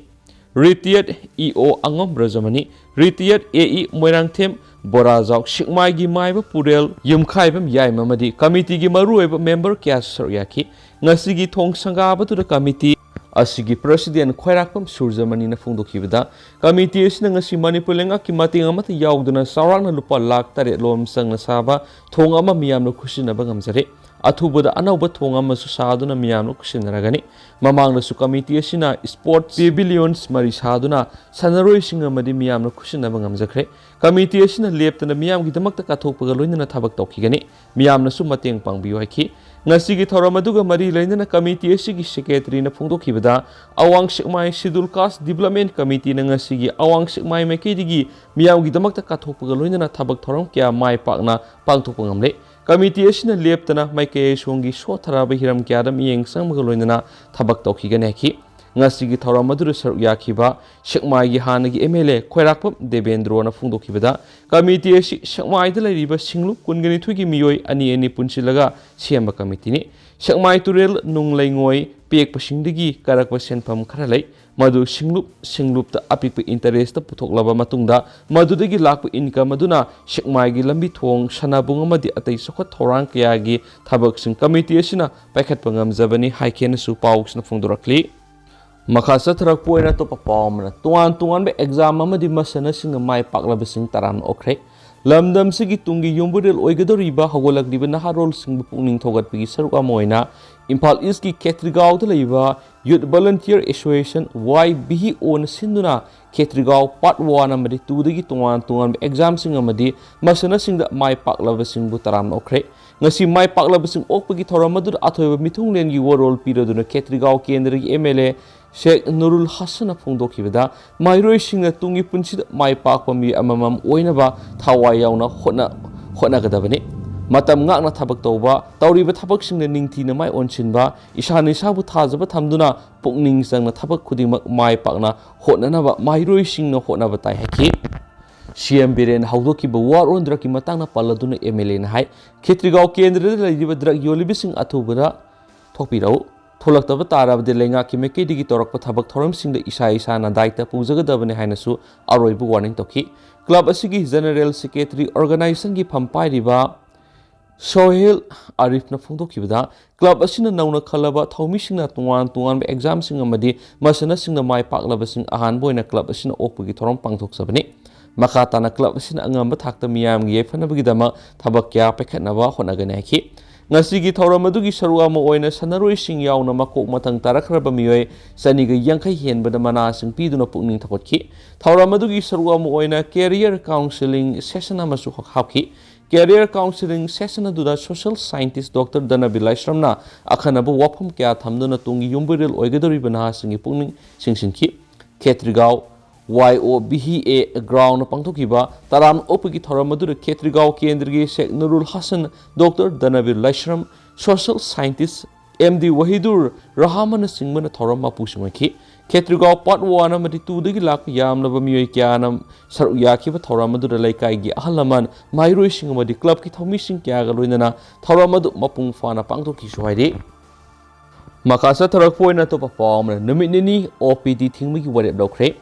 retired EO ꯑꯉꯝ ꯕ꯭ꯔꯖꯃꯅꯤ, retired AE ꯃꯣꯏꯔꯥꯡꯊꯦꯝ ꯕꯣꯔꯥꯖꯥꯎ, ꯁꯦꯛꯃꯥꯏꯒꯤ ꯃꯥꯏꯕ ꯄꯨꯔꯦꯜ ꯌꯨꯝꯈꯥꯏꯕꯝ ꯌꯥꯏꯃ ꯑꯃꯗꯤ committeeꯒꯤ ꯃꯔꯨꯑꯣꯏꯕ member ꯀꯌꯥꯁꯨ ꯁꯔꯨꯛ ꯌꯥꯈꯤ꯫ ꯉꯁꯤꯒꯤ ꯊꯣꯡ ꯁꯪꯒꯥꯕꯗꯨꯗ committee ꯑꯁꯤꯒꯤ president ꯈ꯭ꯋꯥꯏꯔꯥꯛꯄꯝ ꯁꯨꯔꯖꯃꯅꯤꯅ ꯐꯣꯡꯗꯣꯛꯈꯤꯕꯗ, committee ꯑꯁꯤꯅ ꯉꯁꯤ ꯃꯅꯤꯄꯨꯔ ꯂꯩꯉꯥꯛꯀꯤ ꯃꯇꯦꯡ ꯑꯃꯠꯇ ꯌꯥꯎꯗꯅ ꯆꯥꯎꯔꯥꯛꯅ ꯂꯨꯄꯥ ꯂꯥꯈ ꯇꯔꯦꯠ ꯂꯣꯝ ꯆꯪꯅ ꯁꯥꯕ ꯊꯣꯡ ꯑꯃ ꯃꯤꯌꯥꯝꯅ ꯈꯨꯠꯁꯤꯟꯅꯕ ꯉꯝꯖꯔꯦ꯫ ꯑꯊꯨꯕꯗ ꯑꯅꯧꯕ ꯊꯣꯡ ꯑꯃꯁꯨ ꯁꯥꯗꯨꯅ ꯃꯤꯌꯥꯝꯅ ꯈꯨꯠꯁꯤꯟꯅꯔꯒꯅꯤ꯫ ꯃꯃꯥꯡꯗꯁꯨ ꯀꯃꯤꯇꯤ ꯑꯁꯤꯅ ꯁ꯭ꯄꯣꯔꯠꯁ ꯄꯦꯚꯤꯂꯤꯌꯟꯁ ꯃꯔꯤ ꯁꯥꯗꯨꯅ ꯁꯥꯟꯅꯔꯣꯏꯁꯤꯡ ꯑꯃꯗꯤ ꯃꯤꯌꯥꯝꯅ ꯈꯨꯠꯁꯤꯟꯅꯕ ꯉꯝꯖꯈ꯭ꯔꯦ꯫ ꯀꯃꯤꯇꯤ ꯑꯁꯤꯅ ꯂꯦꯞꯇꯅ ꯃꯤꯌꯥꯝꯒꯤꯗꯃꯛꯇ ꯀꯠꯊꯣꯛꯄꯒ ꯂꯣꯏꯅꯅ ꯊꯕꯛ ꯇꯧꯈꯤꯒꯅꯤ꯫ ꯃꯤꯌꯥꯝꯅꯁꯨ ꯃꯇꯦꯡ ꯄꯥꯡꯕꯤꯌꯨ ꯍꯥꯏꯈꯤ꯫ ꯉꯁꯤꯒꯤ ꯊꯧꯔꯝ ꯑꯗꯨꯒ ꯃꯔꯤ ꯂꯩꯅꯅ ꯀꯃꯤꯇꯤ ꯑꯁꯤꯒꯤ ꯁꯦꯀ꯭ꯔꯦꯇꯔꯤꯅ ꯐꯣꯡꯗꯣꯛꯈꯤꯕꯗ, ꯑꯋꯥꯡ ꯁꯦꯛꯃꯥꯏ ꯁꯦꯗꯨꯜ ꯀꯥꯁ ꯗꯤꯕꯦꯂꯞꯃꯦꯟ ꯀꯃꯤꯇꯤꯅ ꯉꯁꯤꯒꯤ ꯑꯋꯥꯡ ꯁꯦꯛꯃꯥꯏ ꯃꯥꯏꯀꯩꯗꯒꯤ ꯃꯤꯌꯥꯝꯒꯤꯗꯃꯛꯇ ꯀꯠꯊꯣꯛꯄꯒ ꯂꯣꯏꯅꯅ ꯊꯕꯛ ꯊꯧꯔꯝ ꯀꯌꯥ ꯃꯥꯏ ꯄꯥꯛꯅ ꯄꯥꯡꯊꯣꯛꯄ ꯉꯝꯂꯦ꯫ ꯀꯃꯤꯇꯤ ꯑꯁꯤꯅ ꯂꯦꯞꯇꯅ ꯃꯥꯏꯀꯩ ꯑꯁꯣꯝꯒꯤ ꯁꯣꯠꯊꯔꯕ ꯍꯤꯔꯝ ꯀꯌꯥꯗ ꯃꯤꯠꯌꯦꯡ ꯆꯪꯕꯒ ꯂꯣꯏꯅꯅ ꯊꯕꯛ ꯇꯧꯈꯤꯒꯅꯤ ꯍꯥꯏꯈꯤ꯫ ꯉꯁꯤꯒꯤ ꯊꯧꯔꯝ ꯑꯗꯨꯗ ꯁꯔꯨꯛ ꯌꯥꯈꯤꯕ ꯁꯦꯛꯃꯥꯏꯒꯤ ꯍꯥꯟꯅꯒꯤ ꯑꯦꯝ ꯑꯦꯜ ꯑꯦ ꯈ꯭ꯋꯥꯏꯔꯥꯛꯄꯝ ꯗꯦꯕꯦꯟꯗ꯭ꯔꯣꯅ ꯐꯣꯡꯗꯣꯛꯈꯤꯕꯗ, ꯀꯃꯤꯇꯤ ꯑꯁꯤ ꯁꯦꯛꯃꯥꯏꯗ ꯂꯩꯔꯤꯕ ꯁꯤꯡꯂꯨꯞ ꯀꯨꯟꯒ ꯅꯤꯊꯣꯏꯒꯤ ꯃꯤꯑꯣꯏ ꯑꯅꯤ ꯑꯅꯤ ꯄꯨꯟꯁꯤꯜꯂꯒ ꯁꯦꯝꯕ ꯀꯃꯤꯇꯤꯅꯤ꯫ ꯁꯦꯛꯃꯥꯏ ꯇꯨꯔꯦꯜ ꯅꯨꯡ ꯂꯩꯉꯣꯏ ꯄꯦꯛꯄꯁꯤꯡꯗꯒꯤ ꯀꯥꯔꯛꯄ ꯁꯦꯟꯐꯝ ꯈꯔ ꯂꯩ꯫ ꯃꯗꯨ ꯁꯤꯡꯂꯨꯞ ꯁꯤꯡꯂꯨꯞꯇ ꯑꯄꯤꯛꯄ ꯏꯟꯇꯔꯦꯁꯇ ꯄꯨꯊꯣꯛꯂꯕ ꯃꯇꯨꯡꯗ, ꯃꯗꯨꯗꯒꯤ ꯂꯥꯛꯄ ꯏꯟꯀꯝ ꯑꯗꯨꯅ ꯁꯦꯛꯃꯥꯏꯒꯤ ꯂꯝꯕꯤ ꯊꯣꯡ, ꯁꯅꯥꯕꯨꯡ ꯑꯃꯗꯤ ꯑꯇꯩ ꯆꯥꯎꯈꯠ ꯊꯧꯔꯥꯡ ꯀꯌꯥꯒꯤ ꯊꯕꯛꯁꯤꯡ ꯀꯃꯤꯇꯤ ꯑꯁꯤꯅ ꯄꯥꯏꯈꯠꯄ ꯉꯝꯖꯕꯅꯤ ꯍꯥꯏꯈꯤꯅꯁꯨ ꯄꯥꯎꯁꯤꯅ ꯐꯣꯡꯗꯣꯔꯛꯂꯤ꯫ ꯃꯈꯥ ꯆꯠꯊꯔꯛꯄ ꯑꯣꯏꯅ ꯑꯇꯣꯞꯄ ꯄꯥꯎ ꯑꯃꯅ, ꯇꯣꯉꯥꯟ ꯇꯣꯉꯥꯟꯕ ꯑꯦꯛꯖꯥꯝ ꯑꯃꯗꯤ ꯃꯁꯥꯟꯅꯁꯤꯡꯅ ꯃꯥꯏ ꯄꯥꯛꯂꯕꯁꯤꯡ ꯇꯔꯥꯝꯅ ꯑꯣꯛꯈ꯭ꯔꯦ꯫ ꯂꯝꯗꯝꯁꯤꯒꯤ ꯇꯨꯡꯒꯤ ꯌꯨꯝꯕꯨꯔꯦꯜ ꯑꯣꯏꯒꯗꯧꯔꯤꯕ ꯍꯧꯒꯠꯂꯛꯂꯤꯕ ꯅꯍꯥꯔꯣꯜꯁꯤꯡꯕꯨ ꯄꯨꯛꯅꯤꯡ ꯊꯧꯒꯠꯄꯒꯤ ꯁꯔꯨꯛ ꯑꯃ ꯑꯣꯏꯅ ꯏꯝꯐꯥꯜ ꯏꯁꯀꯤ ꯈꯦꯇ꯭ꯔꯤꯒꯥꯎꯗ ꯂꯩꯕ Youth Volunteer Association, Y B O ꯅ ꯁꯤꯟꯗꯨꯅ ꯈꯦꯇ꯭ꯔꯤꯒꯥꯎ ꯄꯥꯔꯠ ꯋꯥꯟ ꯑꯃꯗꯤ ꯇꯨꯗꯒꯤ ꯇꯣꯉꯥꯟ ꯇꯣꯉꯥꯟꯕ ꯑꯦꯛꯖꯥꯝꯁꯤꯡ ꯑꯃꯗꯤ ꯃꯁꯥꯟꯅꯁꯤꯡꯗ ꯃꯥꯏ ꯄꯥꯛꯂꯕꯁꯤꯡꯕꯨ ꯇꯔꯥꯝꯅ ꯑꯣꯛꯈ꯭ꯔꯦ꯫ ꯉꯁꯤ ꯃꯥꯏ ꯄꯥꯛꯂꯕꯁꯤꯡ ꯑꯣꯛꯄꯒꯤ ꯊꯧꯔꯝ ꯑꯗꯨꯗ ꯑꯊꯣꯏꯕ ꯃꯤꯊꯨꯡꯂꯦꯟꯒꯤ ꯋꯥꯔꯣꯜ ꯄꯤꯔꯗꯨꯅ ꯈꯦꯇ꯭ꯔꯤꯒꯥꯎ ꯀꯦꯟꯗ꯭ꯔꯒꯤ ꯑꯦꯝ ꯑꯦꯜ ꯑꯦ ꯁꯦꯈ ꯅꯨꯔꯨꯜ ꯍꯁꯟꯅ ꯐꯣꯡꯗꯣꯛꯈꯤꯕꯗ, ꯃꯍꯩꯔꯣꯏꯁꯤꯡꯅ ꯇꯨꯡꯒꯤ ꯄꯨꯟꯁꯤꯗ ꯃꯥꯏ ꯄꯥꯛꯄ ꯃꯤꯑꯣꯏ ꯑꯃꯃꯝ ꯑꯣꯏꯅꯕ ꯊꯋꯥꯏ ꯌꯥꯎꯅ ꯍꯣꯠꯅ-, ꯍꯣꯠꯅꯒꯗꯕꯅꯤ꯫ ꯃꯇꯝ ꯉꯥꯛꯅ ꯊꯕꯛ ꯇꯧꯕ, ꯇꯧꯔꯤꯕ ꯊꯕꯛꯁꯤꯡꯗ ꯅꯤꯡꯊꯤꯅ ꯃꯥꯏ ꯑꯣꯟꯁꯤꯟꯕ, ꯏꯁꯥꯅ ꯏꯁꯥꯕꯨ ꯊꯥꯖꯕ ꯊꯝꯗꯨꯅ ꯄꯨꯛꯅꯤꯡ ꯆꯪꯅ ꯊꯕꯛ ꯈꯨꯗꯤꯡꯃꯛ ꯃꯥꯏ ꯄꯥꯛꯅ ꯍꯣꯠꯅꯅꯕ ꯃꯍꯩꯔꯣꯏꯁꯤꯡꯅ ꯍꯣꯠꯅꯕ ꯇꯥꯏ ꯍꯥꯏꯈꯤ꯫ ꯁꯤ ꯑꯦꯝ ꯕꯤꯔꯦꯟꯅ ꯍꯧꯗꯣꯛꯈꯤꯕ War on Drug ꯀꯤ ꯃꯇꯥꯡꯗ ꯄꯜꯂꯗꯨꯅ ꯑꯦꯝ ꯑꯦꯜ ꯑꯦꯅ ꯍꯥꯏ, ꯈꯦꯇ꯭ꯔꯤꯒꯥꯎ ꯀꯦꯟꯗ꯭ꯔꯗ ꯂꯩꯔꯤꯕ ꯗ꯭ꯔꯒ ꯌꯣꯜꯂꯤꯕꯁꯤꯡ ꯑꯊꯨꯕꯗ ꯊꯣꯛꯄꯤꯔꯛꯎ꯫ ꯊꯣꯛꯂꯛꯇꯕ ꯇꯥꯔꯕꯗꯤ ꯂꯩꯉꯥꯛꯀꯤ ꯃꯥꯏꯀꯩꯗꯒꯤ ꯇꯧꯔꯛꯄ ꯊꯕꯛ ꯊꯧꯔꯝꯁꯤꯡꯗ ꯏꯁꯥ ꯏꯁꯥꯅ ꯗꯥꯏꯇ ꯄꯨꯖꯒꯗꯕꯅꯤ ꯍꯥꯏꯅꯁꯨ ꯑꯔꯣꯏꯕ ꯋꯥꯔꯅꯤꯡ ꯇꯧꯈꯤ꯫ ꯀ꯭ꯂꯕ ꯑꯁꯤꯒꯤ ꯖꯦꯅꯔꯦꯜ ꯁꯦꯀ꯭ꯔꯦꯇꯔꯤ ꯑꯣꯔꯒꯅꯥꯏꯖꯦꯁꯟꯒꯤ ꯐꯝ ꯄꯥꯏꯔꯤꯕ ꯁꯣꯍꯦꯜ ꯑꯥꯔꯤꯐꯅ ꯐꯣꯡꯗꯣꯛꯈꯤꯕꯗ, ꯀ꯭ꯂꯕ ꯑꯁꯤꯅ ꯅꯧꯅ ꯈꯜꯂꯕ ꯊꯧꯃꯤꯁꯤꯡꯅ ꯇꯣꯉꯥꯟ ꯇꯣꯉꯥꯟꯕ ꯑꯦꯛꯖꯥꯝꯁꯤꯡ ꯑꯃꯗꯤ ꯃꯁꯥꯟꯅꯁꯤꯡꯗ ꯃꯥꯏ ꯄꯥꯛꯂꯕꯁꯤꯡ ꯑꯍꯥꯟꯕ ꯑꯣꯏꯅ ꯀ꯭ꯂꯕ ꯑꯁꯤꯅ ꯑꯣꯛꯄꯒꯤ ꯊꯧꯔꯝ ꯄꯥꯡꯊꯣꯛꯆꯕꯅꯤ꯫ ꯃꯈꯥ ꯇꯥꯅ ꯀ꯭ꯂꯕ ꯑꯁꯤꯅ ꯑꯉꯝꯕ ꯊꯥꯛꯇ ꯃꯤꯌꯥꯝꯒꯤ ꯌꯥꯏꯐꯅꯕꯒꯤꯗꯃꯛ ꯊꯕꯛ ꯀꯌꯥ ꯄꯥꯏꯈꯠꯅꯕ ꯍꯣꯠꯅꯒꯅꯤ ꯍꯥꯏꯈꯤ꯫ ꯉꯁꯤꯒꯤ ꯊꯧꯔꯝ ꯑꯗꯨꯒꯤ ꯁꯔꯨꯛ ꯑꯃ ꯑꯣꯏꯅ ꯁꯥꯟꯅꯔꯣꯏꯁꯤꯡ ꯌꯥꯎꯅ ꯃꯀꯣꯛ ꯃꯊꯪ ꯇꯥꯔꯛꯈ꯭ꯔꯕ ꯃꯤꯑꯣꯏ ꯆꯅꯤꯒ ꯌꯥꯡꯈꯩ ꯍꯦꯟꯕꯗ ꯃꯅꯥꯁꯤꯡ ꯄꯤꯗꯨꯅ ꯄꯨꯛꯅꯤꯡ ꯊꯧꯒꯠꯈꯤ꯫ ꯊꯧꯔꯝ ꯑꯗꯨꯒꯤ ꯁꯔꯨꯛ ꯑꯃ ꯑꯣꯏꯅ career counselling session ꯑꯃꯁꯨ ꯍꯥꯞꯈꯤ꯫ Career counselling session ꯑꯗꯨꯗ social scientist Doctor ꯙꯅꯕꯤꯔ ꯂꯥꯏꯁ꯭ꯔꯝꯅ ꯑꯈꯟꯅꯕ ꯋꯥꯐꯝ ꯀꯌꯥ ꯊꯝꯗꯨꯅ ꯇꯨꯡꯒꯤ ꯌꯨꯝꯕꯨꯔꯦꯜ ꯑꯣꯏꯒꯗꯧꯔꯤꯕ ꯅꯍꯥꯁꯤꯡꯒꯤ ꯄꯨꯛꯅꯤꯡ ꯆꯤꯡꯁꯤꯟꯈꯤ꯫ ꯈꯦꯇ꯭ꯔꯤꯒꯥꯎ ꯋꯥꯏ ꯑꯣ ꯕꯤ ꯍꯤ ꯑꯦ ꯒ꯭ꯔꯥꯎꯟꯗ ꯄꯥꯡꯊꯣꯛꯈꯤꯕ ꯇꯔꯥꯝꯅ ꯑꯣꯛꯄꯒꯤ ꯊꯧꯔꯝ ꯑꯗꯨꯗ ꯈꯦꯇ꯭ꯔꯤꯒꯥꯎ ꯀꯦꯟꯗ꯭ꯔꯒꯤ ꯁꯦꯛ ꯅꯨꯔꯨꯜ ꯍꯁꯟ, ꯗꯣꯛꯇꯔ ꯙꯅꯕꯤꯔ ꯂꯥꯏꯁ꯭ꯔꯝ, social scientist M D Wahidur ꯔꯍꯥꯃꯟꯅꯆꯤꯡꯕꯅ ꯊꯧꯔꯝ ꯃꯄꯨꯁꯤꯡ ꯑꯣꯏꯈꯤ꯫ ꯈꯦꯇ꯭ꯔꯤꯒꯥꯎ ꯄꯥꯔꯠ ꯋꯥꯟ ꯑꯃꯗꯤ ꯇꯨꯗꯒꯤ ꯂꯥꯛꯄ ꯌꯥꯝꯂꯕ ꯃꯤꯑꯣꯏ ꯀꯌꯥꯅ ꯁꯔꯨꯛ ꯌꯥꯈꯤꯕ ꯊꯧꯔꯝ ꯑꯗꯨꯗ ꯂꯩꯀꯥꯏꯒꯤ ꯑꯍꯜ ꯂꯃꯟ, ꯃꯍꯩꯔꯣꯏꯁꯤꯡ ꯑꯃꯗꯤ ꯀ꯭ꯂꯕꯀꯤ ꯊꯧꯃꯤꯁꯤꯡ ꯀꯌꯥꯒ ꯂꯣꯏꯅꯅ ꯊꯧꯔꯝ ꯑꯗꯨ ꯃꯄꯨꯡ ꯐꯥꯅ ꯄꯥꯡꯊꯣꯛꯈꯤꯁꯨ ꯍꯥꯏꯔꯤ꯫ ꯃꯈꯥ ꯆꯠꯊꯔꯛꯄ ꯑꯣꯏꯅ ꯑꯇꯣꯞꯄ ꯄꯥꯎ ꯑꯃꯅ, ꯅꯨꯃꯤꯠ ꯅꯤꯅꯤ ꯑꯣ ꯄꯤ ꯗꯤ ꯊꯤꯡꯕꯒꯤ ꯋꯥꯔꯦꯞ ꯂꯧꯈ꯭ꯔꯦ꯫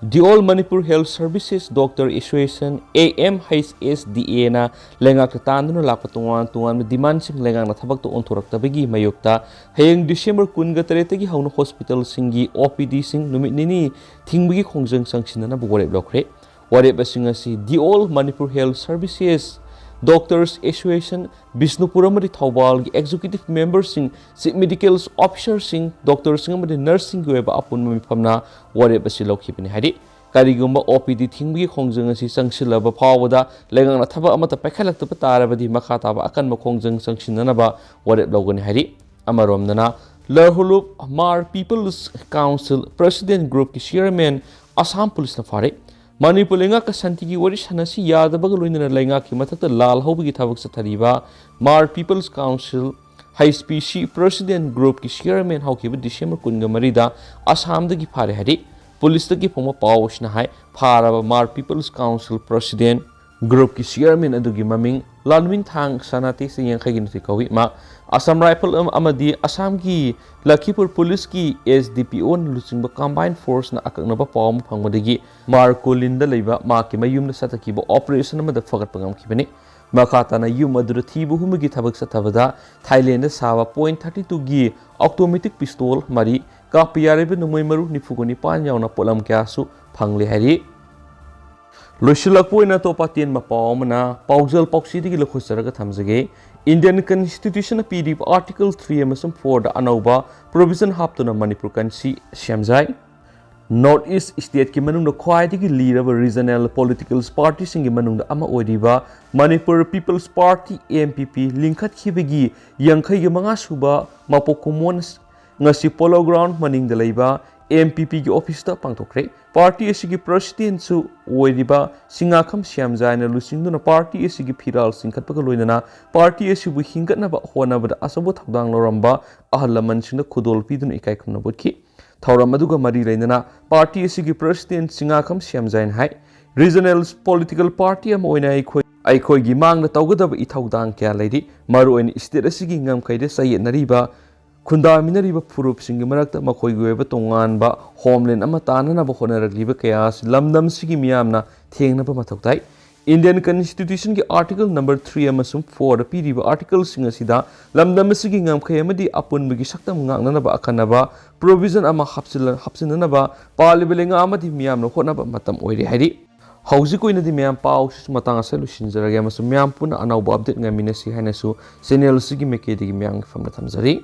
The All Manipur Health Services Doctor Association, A M H S D A ꯅ ꯂꯩꯉꯥꯛꯇ ꯇꯥꯟꯗꯨꯅ ꯂꯥꯛꯄ ꯇꯣꯉꯥꯟ ꯇꯣꯉꯥꯟꯕ ꯗꯤꯃꯥꯟꯁꯤꯡ ꯂꯩꯉꯥꯛꯅ ꯊꯕꯛꯇ ꯑꯣꯟꯊꯣꯔꯛꯇꯕꯒꯤ ꯃꯥꯌꯣꯛꯇ ꯍꯌꯦꯡ ꯗꯤꯁꯦꯝꯕꯔ ꯀꯨꯟꯒ ꯇꯔꯦꯠꯇꯒꯤ ꯍꯧꯅ ꯍꯣꯁꯄꯤꯇꯥꯜꯁꯤꯡꯒꯤ ꯑꯣ ꯄꯤ ꯗꯤꯁꯤꯡ ꯅꯨꯃꯤꯠ ꯅꯤꯅꯤ ꯊꯤꯡꯕꯒꯤ ꯈꯣꯡꯖꯪ ꯆꯪꯁꯤꯟꯅꯅꯕ ꯋꯥꯔꯦꯞ ꯂꯧꯈ꯭ꯔꯦ꯫ ꯋꯥꯔꯦꯞ ꯑꯁꯤꯡ ꯑꯁꯤ The All Manipur Health Services Doctors Association, Bishnupur ꯑꯃꯗꯤ ꯊꯧꯕꯥꯜꯒꯤ ꯑꯦꯛꯖꯤꯀ꯭ꯌꯨꯇꯤꯚ ꯃꯦꯝꯕꯔꯁꯤꯡ, ꯆꯤꯐ ꯃꯦꯗꯤꯀꯦꯜ ꯑꯣꯐꯤꯁꯥꯔꯁꯤꯡ, ꯗꯣꯛꯇꯔꯁꯤꯡ ꯑꯃꯗꯤ ꯅꯔꯁꯁꯤꯡꯒꯤ ꯑꯣꯏꯕ ꯑꯄꯨꯟꯕ ꯃꯤꯐꯝꯅ ꯋꯥꯔꯦꯞ ꯑꯁꯤ ꯂꯧꯈꯤꯕꯅꯤ ꯍꯥꯏꯔꯤ꯫ ꯀꯔꯤꯒꯨꯝꯕ ꯑꯣ ꯄꯤ ꯗꯤ ꯊꯤꯡꯕꯒꯤ ꯈꯣꯡꯖꯪ ꯑꯁꯤ ꯆꯪꯁꯤꯜꯂꯕ ꯐꯥꯎꯕꯗ ꯂꯩꯉꯥꯛꯅ ꯊꯕꯛ ꯑꯃꯠꯇ ꯄꯥꯏꯈꯠꯂꯛꯇꯕ ꯇꯥꯔꯕꯗꯤ ꯃꯈꯥ ꯇꯥꯕ ꯑꯀꯟꯕ ꯈꯣꯡꯖꯪ ꯆꯪꯁꯤꯟꯅꯅꯕ ꯋꯥꯔꯦꯞ ꯂꯧꯒꯅꯤ ꯍꯥꯏꯔꯤ꯫ ꯑꯃꯔꯣꯝꯗꯅ, ꯂꯔꯍꯨꯂꯨꯞ ꯃꯥꯔ ꯄꯤꯄꯜꯁ ꯀꯥꯎꯟꯁꯤꯜ ꯄ꯭ꯔꯦꯁꯤꯗꯦꯟꯠ ꯒ꯭ꯔꯨꯞꯀꯤ ꯆꯤꯌꯔꯃꯦꯟ ꯑꯁꯥꯝ ꯄꯨꯂꯤꯁꯅ ꯐꯥꯔꯦ꯫ ꯃꯅꯤꯄꯨꯔ ꯂꯩꯉꯥꯛꯀ ꯁꯥꯟꯇꯤꯒꯤ ꯋꯥꯔꯤ ꯁꯥꯟꯅꯁꯤ ꯌꯥꯗꯕꯒ ꯂꯣꯏꯅꯅ ꯂꯩꯉꯥꯛꯀꯤ ꯃꯊꯛꯇ ꯂꯥꯜ ꯍꯧꯕꯒꯤ ꯊꯕꯛ ꯆꯠꯊꯔꯤꯕ ꯃꯥꯔ ꯄꯤꯄꯜꯁ ꯀꯥꯎꯟꯁꯤꯜ, ꯍꯩꯆ ꯄꯤ ꯁꯤ, ꯄ꯭ꯔꯦꯁꯤꯗꯦꯟꯠ ꯒ꯭ꯔꯨꯞꯀꯤ ꯆꯤꯌꯔꯃꯦꯟ ꯍꯧꯈꯤꯕ ꯗꯤꯁꯦꯝꯕꯔ ꯀꯨꯟꯒ ꯃꯔꯤꯗ ꯑꯁꯥꯝꯗꯒꯤ ꯐꯥꯔꯦ ꯍꯥꯏꯔꯤ꯫ ꯄꯨꯂꯤꯁꯇꯒꯤ ꯐꯪꯕ ꯄꯥꯎ ꯑꯁꯤꯅ ꯍꯥꯏ, ꯐꯥꯔꯕ ꯃꯥꯔ ꯄꯤꯄꯜꯁ ꯀꯥꯎꯟꯁꯤꯜ ꯄ꯭ꯔꯦꯁꯤꯗꯦꯟꯠ ꯒ꯭ꯔꯨꯞꯀꯤ ꯆꯤꯌꯔꯃꯦꯟ ꯑꯗꯨꯒꯤ ꯃꯃꯤꯡ ꯂꯥꯟꯃꯤꯟꯊꯥꯡ ꯁꯅꯥꯇꯤꯁ ꯌꯥꯡꯈꯩꯒꯤ ꯅꯨꯡꯁꯤ ꯀꯧꯏ꯫ ꯃꯍꯥꯛ ꯑꯁꯥꯝ ꯔꯥꯏꯐꯜ ꯑꯃ-, ꯑꯃꯗꯤ ꯑꯁꯥꯝꯒꯤ ꯂꯈꯤꯄꯨꯔ ꯄꯨꯂꯤꯁꯀꯤ ꯑꯦꯁ ꯗꯤ ꯄꯤ ꯑꯣꯅ ꯂꯨꯆꯤꯡꯕ ꯀꯝꯕꯥꯏꯟ ꯐꯣꯔꯁꯅ ꯑꯀꯛꯅꯕ ꯄꯥꯎ ꯑꯃ ꯐꯪꯕꯗꯒꯤ ꯃꯥꯔ ꯀꯣꯂꯤꯟꯗ ꯂꯩꯕ ꯃꯍꯥꯛꯀꯤ ꯃꯌꯨꯝꯗ ꯆꯠꯊꯈꯤꯕ ꯑꯣꯄꯔꯦꯁꯟ ꯑꯃꯗ ꯐꯒꯠꯄ ꯉꯝꯈꯤꯕꯅꯤ꯫ ꯃꯈꯥ ꯇꯥꯅ ꯌꯨꯝ ꯑꯗꯨꯗ ꯊꯤꯕ ꯍꯨꯝꯕꯒꯤ ꯊꯕꯛ ꯆꯠꯊꯕꯗ ꯊꯥꯏꯂꯦꯟꯗꯗ ꯁꯥꯕ ꯄꯣꯏꯟꯠ ꯊꯥꯔꯇꯤ ꯇꯨꯒꯤ ꯑꯣꯇꯣꯃꯦꯇꯤꯛ ꯄꯤꯁꯇꯣꯜ ꯃꯔꯤ ꯀꯥꯞꯄ ꯌꯥꯔꯤꯕ ꯅꯣꯡꯃꯩ ꯃꯔꯨ ꯅꯤꯐꯨꯒ ꯅꯤꯄꯥꯟ ꯌꯥꯎꯅ ꯄꯣꯠꯂꯝ ꯀꯌꯥꯁꯨ ꯐꯪꯂꯦ ꯍꯥꯏꯔꯤ꯫ ꯂꯣꯏꯁꯤꯜꯂꯛꯄ ꯑꯣꯏꯅ ꯑꯇꯣꯞꯄ ꯑꯇꯦꯟꯕ ꯄꯥꯎ ꯑꯃꯅ ꯄꯥꯎꯖꯦꯜ ꯄꯥꯎꯆꯦꯗꯒꯤ ꯂꯧꯈꯠꯆꯔꯒ ꯊꯝꯖꯒꯦ꯫ Indian Constitution ꯄꯤꯔꯤꯕ Article three ꯑꯃꯁꯨꯡ four ꯗ ꯑꯅꯧꯕ provision ꯍꯥꯞꯇꯨꯅ Manipur country ꯁꯦꯝꯖꯥꯏ꯫ North East state ꯀꯤ ꯃꯅꯨꯡꯗ ꯈ꯭ꯋꯥꯏꯗꯒꯤ ꯂꯤꯔꯕ regional political party ꯁꯤꯡꯒꯤ ꯃꯅꯨꯡꯗ ꯑꯃ ꯑꯣꯏꯔꯤꯕ Manipur People's Party, M P P, ꯂꯤꯡꯈꯠꯈꯤꯕꯒꯤ ꯌꯥꯡꯈꯩꯒ ꯃꯉꯥ ꯁꯨꯕ ꯃꯄꯣꯛ ꯀꯨꯝꯑꯣꯟ ꯉꯁꯤ Polo Ground ꯃꯅꯤꯡꯗ ꯂꯩꯕ M P P ꯒꯤ office ꯇ ꯄꯥꯡꯊꯣꯛꯈ꯭ꯔꯦ꯫ Party ꯑꯁꯤꯒꯤ president ꯁꯨ ꯑꯣꯏꯔꯤꯕ ꯁꯤꯡꯉꯥꯈꯝ ꯁ꯭ꯌꯥꯝꯖꯥꯏꯅ ꯂꯨꯆꯤꯡꯗꯨꯅ party ꯑꯁꯤꯒꯤ ꯐꯤꯔꯥꯜ ꯆꯤꯡꯈꯠꯄꯒ ꯂꯣꯏꯅꯅ party ꯑꯁꯤꯕꯨ ꯍꯤꯡꯒꯠꯅꯕ ꯍꯣꯠꯅꯕꯗ ꯑꯆꯧꯕ ꯊꯧꯗꯥꯡ ꯂꯧꯔꯝꯕ ꯑꯍꯜ ꯂꯃꯟꯁꯤꯡꯗ ꯈꯨꯗꯣꯜ ꯄꯤꯗꯨꯅ ꯏꯀꯥꯏ ꯈꯨꯝꯅꯕ ꯎꯠꯈꯤ꯫ ꯊꯧꯔꯝ ꯑꯗꯨꯒ ꯃꯔꯤ ꯂꯩꯅꯅ party ꯑꯁꯤꯒꯤ president ꯁꯤꯡꯉꯥꯈꯝ ꯁ꯭ꯌꯥꯝꯖꯥꯏꯅ ꯍꯥꯏ, regional political party ꯑꯃ ꯑꯣꯏꯅ ꯑꯩꯈꯣꯏ, ꯑꯩꯈꯣꯏꯒꯤ ꯃꯥꯡꯗ ꯇꯧꯒꯗꯕ ꯏꯊꯧꯗꯥꯡ ꯀꯌꯥ ꯂꯩꯔꯤ꯫ ꯃꯔꯨꯑꯣꯏꯅ state ꯑꯁꯤꯒꯤ ꯉꯝꯈꯩꯗ ꯆꯌꯦꯠꯅꯔꯤꯕ, ꯈꯨꯟꯗꯥꯃꯤꯟꯅꯔꯤꯕ ꯐꯨꯔꯨꯞꯁꯤꯡꯒꯤ ꯃꯔꯛꯇ ꯃꯈꯣꯏꯒꯤ ꯑꯣꯏꯕ ꯇꯣꯉꯥꯟꯕ homeland ꯑꯃ ꯇꯥꯟꯅꯅꯕ ꯍꯣꯠꯅꯔꯛꯂꯤꯕ ꯀꯌꯥ ꯑꯁꯤ ꯂꯝꯗꯝꯁꯤꯒꯤ ꯃꯤꯌꯥꯝꯅ ꯊꯦꯡꯅꯕ ꯃꯊꯧ ꯇꯥꯏ꯫ Indian Constitution ꯒꯤ Article number three ꯑꯃꯁꯨꯡ four ꯗ ꯄꯤꯔꯤꯕ article ꯁꯤꯡ ꯑꯁꯤꯗ ꯂꯝꯗꯝ ꯑꯁꯤꯒꯤ ꯉꯝꯈꯩ ꯑꯃꯗꯤ ꯑꯄꯨꯟꯕꯒꯤ ꯁꯛꯇꯝ ꯉꯥꯛꯅꯅꯕ ꯑꯈꯟꯅꯕ provision ꯑꯃ ꯍꯥꯞꯆꯤꯜꯂ-, ꯍꯥꯞꯆꯤꯟꯅꯅꯕ ꯄꯥꯜꯂꯤꯕ ꯂꯩꯉꯥꯛ ꯑꯃꯗꯤ ꯃꯤꯌꯥꯝꯅ ꯍꯣꯠꯅꯕ ꯃꯇꯝ ꯑꯣꯏꯔꯦ ꯍꯥꯏꯔꯤ꯫ ꯍꯧꯖꯤꯛ ꯑꯣꯏꯅꯗꯤ ꯃꯌꯥꯝ ꯄꯥꯎꯁꯤꯁꯨ ꯃꯇꯥꯡ ꯑꯁꯤꯗ ꯂꯣꯏꯁꯤꯟꯖꯔꯒꯦ ꯑꯃꯁꯨꯡ ꯃꯌꯥꯝ ꯄꯨꯟꯅ ꯑꯅꯧꯕ update ꯉꯥꯏꯃꯤꯟꯅꯁꯤ ꯍꯥꯏꯅꯁꯨ channel ꯑꯁꯤꯒꯤ ꯃꯥꯏꯀꯩꯗꯒꯤ ꯃꯌꯥꯝꯒꯤ ꯐꯝꯗ ꯊꯝꯖꯔꯤ꯫